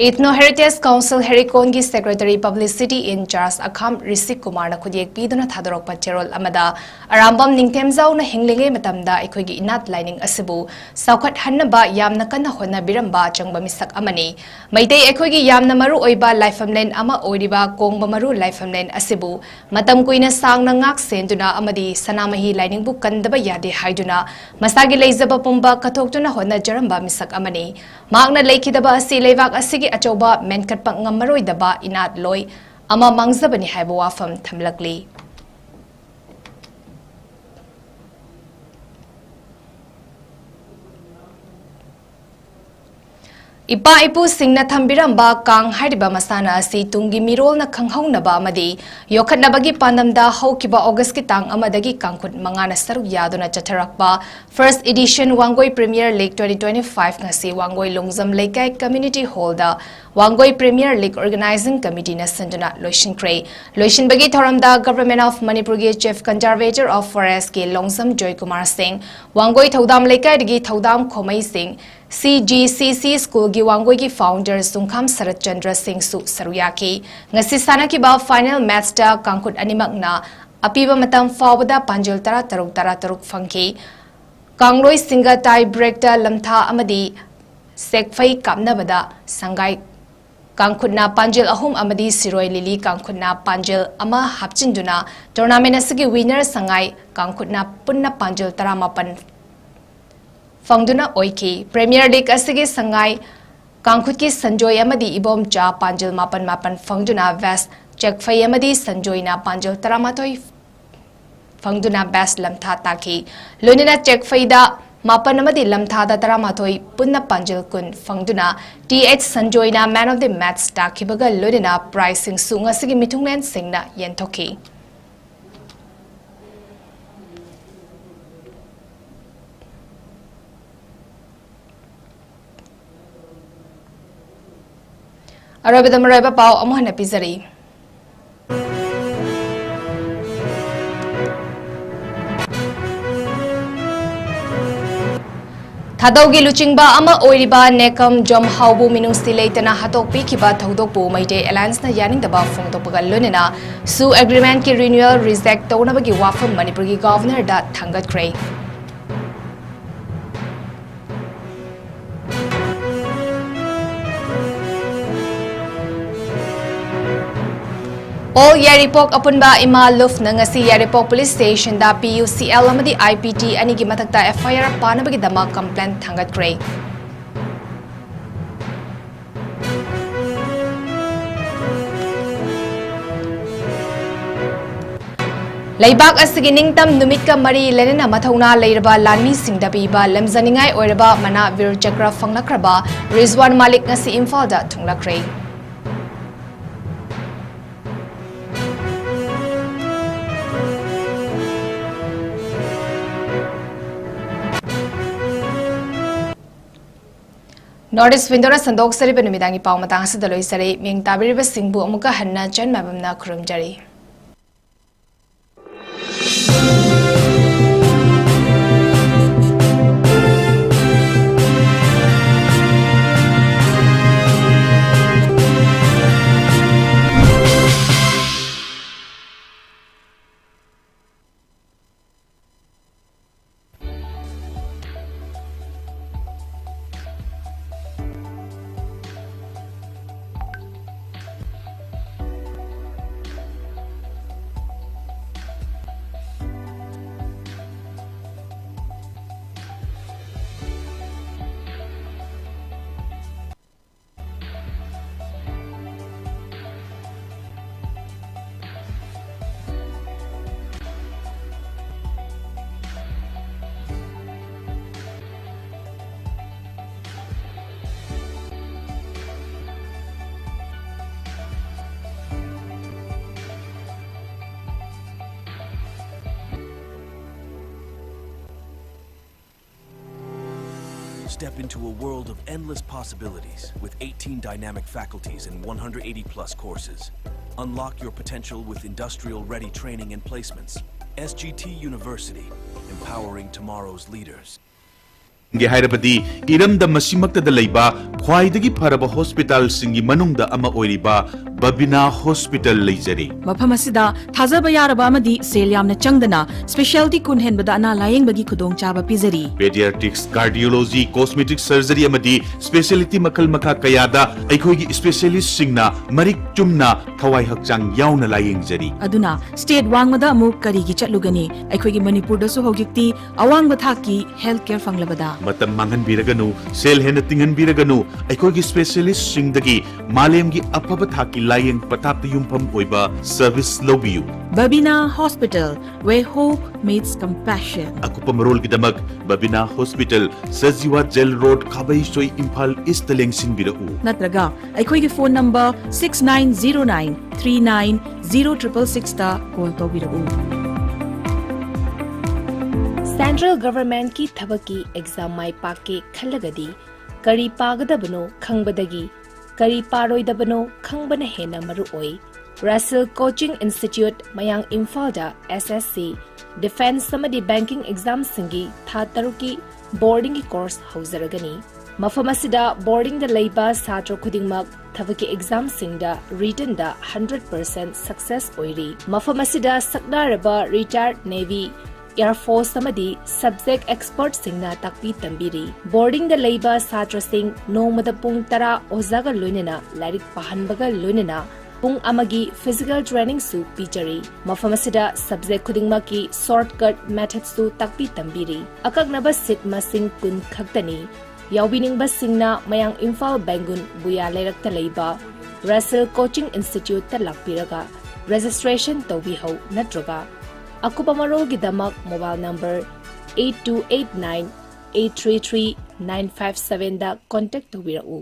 Ethno Heritage Council ꯍꯦꯔꯤꯀꯣꯟꯒꯤ Secretary Publicity in Charge ꯑꯈꯥꯝ ꯔꯤꯁꯤꯛ ꯀꯨꯃꯥꯔꯅ ꯈꯨꯠꯌꯦꯛ ꯄꯤꯗꯨꯅ ꯊꯥꯗꯣꯔꯛꯄ ꯆꯦꯔꯣꯜ ꯑꯃꯗ ꯑꯔꯥꯝꯕꯝ ꯅꯤꯡꯊꯦꯝꯖꯥꯎꯅ ꯍꯤꯡꯂꯤꯉꯩ ꯃꯇꯝꯗ ꯑꯩꯈꯣꯏꯒꯤ ꯏꯅꯥꯠ ꯂꯥꯏꯅꯤꯡ ꯑꯁꯤꯕꯨ ꯆꯥꯎꯈꯠꯍꯟꯅꯕ ꯌꯥꯝꯅ ꯀꯟꯅ ꯍꯣꯠꯅꯕꯤꯔꯝꯕ ꯑꯆꯪꯕ ꯃꯤꯁꯛ ꯑꯃꯅꯤ꯫ ꯃꯩꯇꯩ ꯑꯩꯈꯣꯏꯒꯤ ꯌꯥꯝꯅ ꯃꯔꯨ ꯑꯣꯏꯕ ꯂꯥꯏꯐꯝꯂꯦꯟ ꯑꯃ ꯑꯣꯏꯔꯤꯕ ꯀꯣꯡꯕ ꯃꯔꯨ ꯂꯥꯏꯐꯝꯂꯦꯟ ꯑꯁꯤꯕꯨ ꯃꯇꯝ ꯀꯨꯏꯅ ꯁꯥꯡꯅ ꯉꯥꯛ ꯁꯦꯟꯗꯨꯅ ꯑꯃꯗꯤ ꯁꯅꯥꯃꯍꯤ ꯂꯥꯏꯅꯤꯡꯕꯨ ꯀꯟꯗꯕ ꯌꯥꯗꯦ ꯍꯥꯏꯗꯨꯅ ꯃꯁꯥꯒꯤ ꯂꯩꯖꯕ ꯄꯨꯝꯕ ꯀꯠꯊꯣꯛꯇꯨꯅ ꯍꯣꯠꯅꯖꯔꯝꯕ ꯃꯤꯁꯛ ꯑꯃꯅꯤ꯫ ꯃꯍꯥꯛꯅ ꯂꯩꯈꯤꯗꯕ ꯑꯁꯤ ꯂꯩꯕꯥꯛ ꯑꯁꯤꯒꯤ ꯑꯆꯧꯕ ꯃꯦꯟꯈꯠꯄ ꯉꯝꯃꯔꯣꯏꯗꯕ ꯏꯅꯥꯠꯂꯣꯏ ꯑꯃ ꯃꯥꯡꯖꯕꯅꯤ ꯍꯥꯏꯕ ꯋꯥꯐꯝ ꯊꯝꯂꯛꯂꯤ꯫ ꯏꯄꯥ ꯏꯄꯨꯁꯤꯡꯅ ꯊꯝꯕꯤꯔꯝꯕ ꯀꯥꯡ ꯍꯥꯏꯔꯤꯕ ꯃꯁꯥꯟꯅ ꯑꯁꯤ ꯇꯨꯡꯒꯤ ꯃꯤꯔꯣꯜꯅ ꯈꯪꯍꯧꯅꯕ ꯑꯃꯗꯤ ꯌꯣꯛꯈꯠꯅꯕꯒꯤ ꯄꯥꯟꯗꯝꯗ ꯍꯧꯈꯤꯕ ꯑꯣꯒꯁꯀꯤ ꯇꯥꯡ ꯑꯃꯗꯒꯤ ꯀꯥꯡꯈꯨꯠ ꯃꯉꯥꯅ ꯁꯔꯨꯛ ꯌꯥꯗꯨꯅ ꯆꯠꯊꯔꯛꯄ First Edition Wangoi Premier League twenty twenty-five ꯉꯁꯤ ꯋꯥꯡꯒꯣꯏ ꯂꯣꯡꯖꯝ ꯂꯩꯀꯥꯏ Community Hallꯗ Wangoi Premier League Organizing Committeeꯅ ꯁꯤꯟꯗꯨꯅ ꯂꯣꯏꯁꯤꯟꯈ꯭ꯔꯦ꯫ ꯂꯣꯏꯁꯤꯟꯕꯒꯤ ꯊꯧꯔꯝꯗ Government of ꯃꯅꯤꯄꯨꯔꯒꯤ Chief Conservator of Forestꯀꯤ Longjam Joykumar ꯁꯤꯡ, ꯋꯥꯡꯒꯣꯏ ꯊꯧꯗꯥꯝ ꯂꯩꯀꯥꯏꯗꯒꯤ ꯊꯧꯗꯥꯝ ꯈꯣꯃꯩ ꯁꯤꯡ, CGCC Schoolꯒꯤ ꯋꯥꯡꯒꯣꯏꯒꯤ Founder ꯁꯨꯡꯈꯥꯝ ꯁꯔꯠ ꯆꯟꯗ꯭ꯔ ꯁꯤꯡꯁꯨ ꯁꯔꯨꯛ ꯌꯥꯈꯤ꯫ ꯉꯁꯤ ꯁꯥꯟꯅꯈꯤꯕ final matchꯇ ꯀꯥꯡꯈꯨꯠ ꯑꯅꯤꯃꯛꯅ ꯑꯄꯤꯕ ꯃꯇꯝ ꯐꯥꯎꯕꯗ ꯄꯥꯟꯖꯜ ꯇꯔꯥ ꯇꯔꯨꯛ, ꯇꯔꯥ ꯇꯔꯨꯛ ꯐꯪꯈꯤ꯫ ꯀꯥꯡꯂꯣꯏꯁꯤꯡꯒ tie breakꯇ ꯂꯝꯊꯥ ꯑꯃꯗꯤ ꯁꯦꯛꯐꯩ ꯀꯥꯞꯅꯕꯗ ꯁꯪꯒꯥꯏ ꯀꯥꯡꯈꯨꯠꯅ ꯄꯥꯟꯖꯜ ꯑꯍꯨꯝ ꯑꯃꯗꯤ ꯁꯤꯔꯣꯏ ꯂꯤꯂꯤ ꯀꯥꯡꯈꯨꯠꯅ ꯄꯥꯟꯖꯜ ꯑꯃ ꯍꯥꯞꯆꯤꯟꯗꯨꯅ tournament ꯑꯁꯤꯒꯤ winner ꯁꯉꯥꯏ ꯀꯥꯡꯈꯨꯠꯅ ꯄꯨꯟꯅ ꯄꯥꯟꯖꯜ ꯇꯔꯥꯃꯥꯄꯟ ꯐꯪꯗꯨꯅ ꯑꯣꯏꯈꯤ꯫ Premier League ꯑꯁꯤꯒꯤ ꯁꯉꯥꯏ ꯀꯥꯡꯈꯨꯠꯀꯤ ꯁꯟꯖꯣꯏ ꯑꯃꯗꯤ ꯏꯕꯣꯝꯆꯥ ꯄꯥꯟꯖꯜ ꯃꯥꯄꯟ ꯃꯥꯄꯟ ꯐꯪꯗꯨꯅ best ꯆꯦꯛꯐꯩ ꯑꯃꯗꯤ ꯁꯟꯖꯣꯏꯅ ꯄꯥꯟꯖꯜ ꯇꯔꯥꯃꯥꯊꯣꯏ ꯐꯪꯗꯨꯅ best ꯂꯝꯊꯥ ꯇꯥꯈꯤ꯫ ꯂꯣꯏꯅꯅ ꯆꯦꯛꯐꯩꯗ ꯃꯥꯄꯟ ꯑꯃꯗꯤ ꯂꯝꯊꯥꯗ ꯇꯔꯥꯃꯥꯊꯣꯏ ꯄꯨꯟꯅ ꯄꯥꯟꯖꯜ ꯀꯨꯟ ꯐꯪꯗꯨꯅ T H ꯁꯟꯖꯣꯏꯅ Man of the Match ꯇꯥꯈꯤꯕꯒ ꯂꯣꯏꯅꯅ prizeꯁꯤꯡꯁꯨ ꯉꯁꯤꯒꯤ ꯃꯤꯊꯨꯡꯂꯦꯟꯁꯤꯡꯅ ꯌꯦꯟꯊꯣꯛꯈꯤ꯫ ꯑꯔꯣꯏꯕꯗ ꯃꯔꯨꯑꯣꯏꯕ ꯄꯥꯎ ꯑꯃꯨꯛ ꯍꯟꯅ ꯄꯤꯖꯔꯤ꯫ ꯊꯥꯗꯧꯒꯤ ꯂꯨꯆꯤꯡꯕ ꯑꯃ ꯑꯣꯏꯔꯤꯕ ꯅꯦꯀꯝ ꯖꯣꯝꯍꯥꯎꯕꯨ ꯃꯤꯅꯨꯡꯁꯤ ꯂꯩꯇꯅ ꯍꯥꯠꯇꯣꯛꯄꯤꯈꯤꯕ ꯊꯧꯗꯣꯛꯄꯨ ꯃꯩꯇꯩ Allianceꯅ ꯌꯥꯅꯤꯡꯗꯕ ꯐꯣꯡꯗꯣꯛꯄꯒ ꯂꯣꯏꯅꯅ SoO Agreementꯀꯤ renewal reject ꯇꯧꯅꯕꯒꯤ ꯋꯥꯐꯝ ꯃꯅꯤꯄꯨꯔꯒꯤ Governorꯗ ꯊꯥꯡꯒꯠꯈ꯭ꯔꯦ꯫ All ꯌꯥꯏꯔꯤꯄꯣꯛ ꯑꯄꯨꯟꯕ ꯏꯃꯥ ꯂꯨꯞꯅ ꯉꯁꯤ ꯌꯥꯏꯔꯤꯄꯣꯛ ꯄꯨꯂꯤꯁ ꯁ꯭ꯇꯦꯁꯟꯗ ꯄꯤ ꯌꯨ ꯁꯤ ꯑꯦꯜ ꯑꯃꯗꯤ ꯑꯥꯏ ꯄꯤ ꯇꯤ ꯑꯅꯤꯒꯤ ꯃꯊꯛꯇ ꯑꯦꯐ ꯑꯥꯏ ꯑꯥꯔ ꯄꯥꯅꯕꯒꯤꯗꯃꯛ ꯀꯝꯄ꯭ꯂꯦꯟ ꯊꯥꯡꯒꯠꯈ꯭ꯔꯦ꯫ ꯂꯩꯕꯥꯛ ꯑꯁꯤꯒꯤ ꯅꯤꯡꯇꯝ ꯅꯨꯃꯤꯠꯀ ꯃꯔꯤ ꯂꯩꯅꯅ ꯃꯊꯧꯅꯥ ꯂꯩꯔꯕ ꯂꯥꯟꯃꯤꯁꯤꯡꯗ ꯄꯤꯕ ꯂꯝꯖꯅꯤꯡꯉꯥꯏ ꯑꯣꯏꯔꯕ ꯃꯅꯥ ꯕꯤꯔ ꯆꯀ꯭ꯔ ꯐꯪꯂꯛꯈ꯭ꯔꯕ ꯔꯤꯖꯋꯥꯟ ꯃꯥꯂꯤꯛ ꯉꯁꯤ ꯏꯝꯐꯥꯜꯗ ꯊꯨꯡꯂꯛꯈ꯭ꯔꯦ꯫ North East Window ꯅ ꯁꯟꯗꯣꯛꯆꯔꯤꯕ ꯅꯨꯃꯤꯗꯥꯡꯒꯤ ꯄꯥꯎ ꯃꯇꯥꯡ ꯑꯁꯤꯗ ꯂꯣꯏꯖꯔꯦ꯫ ꯃꯤꯡ ꯇꯥꯕꯤꯔꯤꯕꯁꯤꯡꯕꯨ ꯑꯃꯨꯛꯀ ꯍꯟꯅ ꯆꯟ ꯃꯥꯏꯕꯝꯅ ꯈꯨꯔꯨꯝꯖꯔꯤ꯫ Step into a world of endless possibilities with eighteen dynamic faculties and one hundred eighty plus courses. Unlock your potential with industrial ready training and placements. S G T University, empowering tomorrow's leaders. ꯒꯦ ꯍꯥꯏꯔꯕꯗꯤ ꯏꯔꯝꯗꯝ ꯑꯁꯤꯃꯛꯇꯗ ꯂꯩꯕ ꯈ꯭ꯋꯥꯏꯗꯒꯤ ꯐꯔꯕ ꯍꯣꯁꯄꯤꯇꯥꯜꯁꯤꯡꯒꯤ ꯃꯅꯨꯡꯗ ꯑꯃ ꯑꯣꯏꯔꯤꯕ ꯕꯕꯤꯅꯥ hospital ꯂꯩꯖꯔꯤ꯫ ꯃꯐꯝ ꯑꯁꯤꯗ ꯊꯥꯖꯕ ꯌꯥꯔꯕ ꯑꯃꯗꯤ ꯁꯦꯜ ꯌꯥꯝꯅ ꯆꯪꯗꯅ ꯁ꯭ꯄꯦꯁꯤꯌꯥꯂꯤꯇꯤ ꯀꯨꯟ ꯍꯦꯟꯕꯗ ꯑꯅꯥ ꯂꯥꯌꯦꯡꯕꯒꯤ ꯈꯨꯗꯣꯡꯆꯥꯕ ꯄꯤꯖꯔꯤ꯫ ꯄꯦꯗꯤꯌꯥꯇ꯭ꯔꯤꯛꯁ, ꯀꯥꯔꯗꯤꯑꯣꯂꯣꯖꯤ, ꯀꯣꯁꯃꯦꯇꯤꯛ ꯁꯔꯖꯔꯤ ꯑꯃꯗꯤ ꯁ꯭ꯄꯦꯁꯤꯌꯦꯂꯤꯇꯤ ꯃꯈꯜ ꯃꯈꯥ ꯀꯌꯥꯗ ꯑꯩꯈꯣꯏꯒꯤ ꯁ꯭ꯄꯦꯁꯤꯌꯦꯂꯤꯁꯁꯤꯡꯅ ꯃꯔꯤꯛ ꯆꯨꯝꯅ ꯊꯋꯥꯏ ꯍꯛꯆꯥꯡ ꯌꯥꯎꯅ ꯂꯥꯌꯦꯡꯖꯔꯤ꯫ ꯑꯗꯨꯅ ꯁ꯭ꯇꯦꯠ ꯋꯥꯡꯃꯗ ꯑꯃꯨꯛ ꯀꯔꯤꯒꯤ ꯆꯠꯂꯨꯒꯅꯤ? ꯑꯩꯈꯣꯏꯒꯤ ꯃꯅꯤꯄꯨꯔꯗꯁꯨ ꯍꯧꯖꯤꯛꯇꯤ ꯑꯋꯥꯡꯕ ꯊꯥꯛꯀꯤ ꯍꯦꯜꯊ ꯀꯦꯌꯔ ꯐꯪꯂꯕꯗ꯫ ꯃꯇꯝ ꯃꯥꯡꯍꯟꯕꯤꯔꯒꯅꯨ, ꯁꯦꯜ ꯍꯦꯟꯅ ꯇꯤꯡꯍꯟꯕꯤꯔꯒꯅꯨ, ꯑꯩꯈꯣꯏꯒꯤ ꯁ꯭ꯄꯦꯁꯤꯌꯦꯂꯤꯁ꯭ꯠꯁꯤꯡꯗꯒꯤ ꯃꯥꯂꯦꯝꯒꯤ ꯑꯐꯕ ꯊꯥꯛꯀꯤ ꯂꯥꯌꯦꯡ ꯄꯊꯥꯞꯇ ꯌꯨꯝꯐꯝ ꯑꯣꯏꯕ ꯁꯔꯚꯤꯁ ꯂꯧꯕꯤꯌꯨ꯫ Babina hospital, where hope meets compassion꯫ ꯑꯀꯨꯞꯄ ꯃꯔꯣꯜꯒꯤꯗꯃꯛ Babina hospital, Sajiwa jail road, Khabeisoi, Imphal ꯏꯁ꯭ꯠꯇ ꯂꯦꯡꯁꯤꯟꯕꯤꯔꯛꯎ꯫ ꯅꯠꯇ꯭ꯔꯒ ꯑꯩꯈꯣꯏꯒꯤ phone number six nine zero nine three nine zero triple six ꯇ ꯀꯣꯜ ꯇꯧꯕꯤꯔꯛꯎ꯫ ꯁꯦꯟꯇ꯭ꯔꯦꯜ ꯒꯚꯔꯟꯃꯦꯟꯠꯀꯤ ꯊꯕꯛꯀꯤ ꯑꯦꯛꯖꯥꯝ ꯃꯥꯏ ꯄꯥꯛꯀꯦ ꯈꯜꯂꯒꯗꯤ ꯀꯔꯤ ꯄꯥꯒꯗꯕꯅꯣ ꯈꯪꯕꯗꯒꯤ ꯀꯔꯤ ꯄꯥꯔꯣꯏꯗꯕꯅꯣ ꯈꯪꯕꯅ ꯍꯦꯟꯅ ꯃꯔꯨ ꯑꯣꯏ꯫ ꯔꯁꯦꯜ ꯀꯣꯆꯤꯡ ꯏꯟꯁꯇꯤꯇ꯭ꯌꯨꯠ, ꯃꯌꯥꯡ ꯏꯝꯐꯥꯜꯗ ꯑꯦꯁ ꯑꯦꯁ ꯁꯤ, ꯗꯤꯐꯦꯟꯁ ꯑꯃꯗꯤ ꯕꯦꯡꯀꯤꯡ ꯑꯦꯛꯖꯥꯝꯁꯤꯡꯒꯤ ꯊꯥ ꯇꯔꯨꯛꯀꯤ ꯕꯣꯔꯗꯤꯡꯒꯤ ꯀꯣꯔꯁ ꯍꯧꯖꯔꯒꯅꯤ꯫ ꯃꯐꯝ ꯑꯁꯤꯗ ꯕꯣꯔꯗꯤꯡꯗ ꯂꯩꯕ ꯁꯥꯇ꯭ꯔ ꯈꯨꯗꯤꯡꯃꯛ ꯊꯕꯛꯀꯤ ꯑꯦꯛꯖꯥꯝꯁꯤꯡꯗ ꯔꯤꯇꯟꯗ ꯍꯟꯗ꯭ꯔꯦꯠ ꯄꯔꯁꯦꯟꯠ ꯁꯛꯁꯦꯁ ꯑꯣꯏꯔꯤ꯫ ꯃꯐꯝ ꯑꯁꯤꯗ ꯁꯛꯅꯥꯏꯔꯕ ꯔꯤꯇꯥꯌꯔꯗ ꯅꯦꯚꯤ, ꯑꯦꯌꯔ ꯐꯣꯔꯁ ꯑꯃꯗꯤ ꯁꯕꯖꯦꯛ ꯑꯦꯛꯁꯄꯔꯠꯁꯤꯡꯅ ꯇꯥꯛꯄꯤ ꯇꯝꯕꯤꯔꯤ꯫ ꯕꯣꯔꯗꯤꯡꯗ ꯂꯩꯕ ꯁꯥꯇ꯭ꯔꯁꯤꯡ ꯅꯣꯡꯃꯗ ꯄꯨꯡ ꯇꯔꯥ ꯑꯣꯖꯥꯒ ꯂꯣꯏꯅꯅ ꯂꯥꯏꯔꯤꯛ ꯄꯥꯍꯟꯕꯒ ꯂꯣꯏꯅꯅ ꯄꯨꯡ ꯑꯃꯒꯤ ꯐꯤꯖꯤꯀꯦꯜ ꯇ꯭ꯔꯦꯅꯤꯡꯁꯨ ꯄꯤꯖꯔꯤ꯫ ꯃꯐꯝ ꯑꯁꯤꯗ ꯁꯕꯖꯦꯛ ꯈꯨꯗꯤꯡꯃꯛꯀꯤ ꯁꯣꯔꯠꯀꯠ ꯃꯦꯊꯗꯁꯨ ꯇꯥꯛꯄꯤ ꯇꯝꯕꯤꯔꯤ꯫ ꯑꯀꯛꯅꯕ ꯁꯤꯠ ꯃꯁꯤꯡ ꯀꯨꯟ ꯈꯛꯇꯅꯤ꯫ ꯌꯥꯎꯕꯤꯅꯤꯡꯕꯁꯤꯡꯅ ꯃꯌꯥꯡ ꯏꯝꯐꯥꯜ ꯕꯦꯡꯒꯨꯟ ꯕꯨꯌꯥ ꯂꯩꯔꯛꯇ ꯂꯩꯕ ꯔꯁꯦꯜ ꯀꯣꯆꯤꯡ ꯏꯟꯁꯇꯤꯇ꯭ꯌꯨꯠꯇ ꯂꯥꯛꯄꯤꯔꯒ ꯔꯦꯖꯤꯁꯇ꯭ꯔꯦꯁꯟ ꯇꯧꯕꯤꯍꯧ, ꯅꯠꯇ꯭ꯔꯒ ꯑꯀꯨꯞꯄ ꯃꯔꯣꯜꯒꯤꯗꯃꯛ mobile number eight two eight nine eight three three nine five seven ꯗ ꯀꯣꯟꯇꯦꯛ ꯇꯧꯕꯤꯔꯛꯎ꯫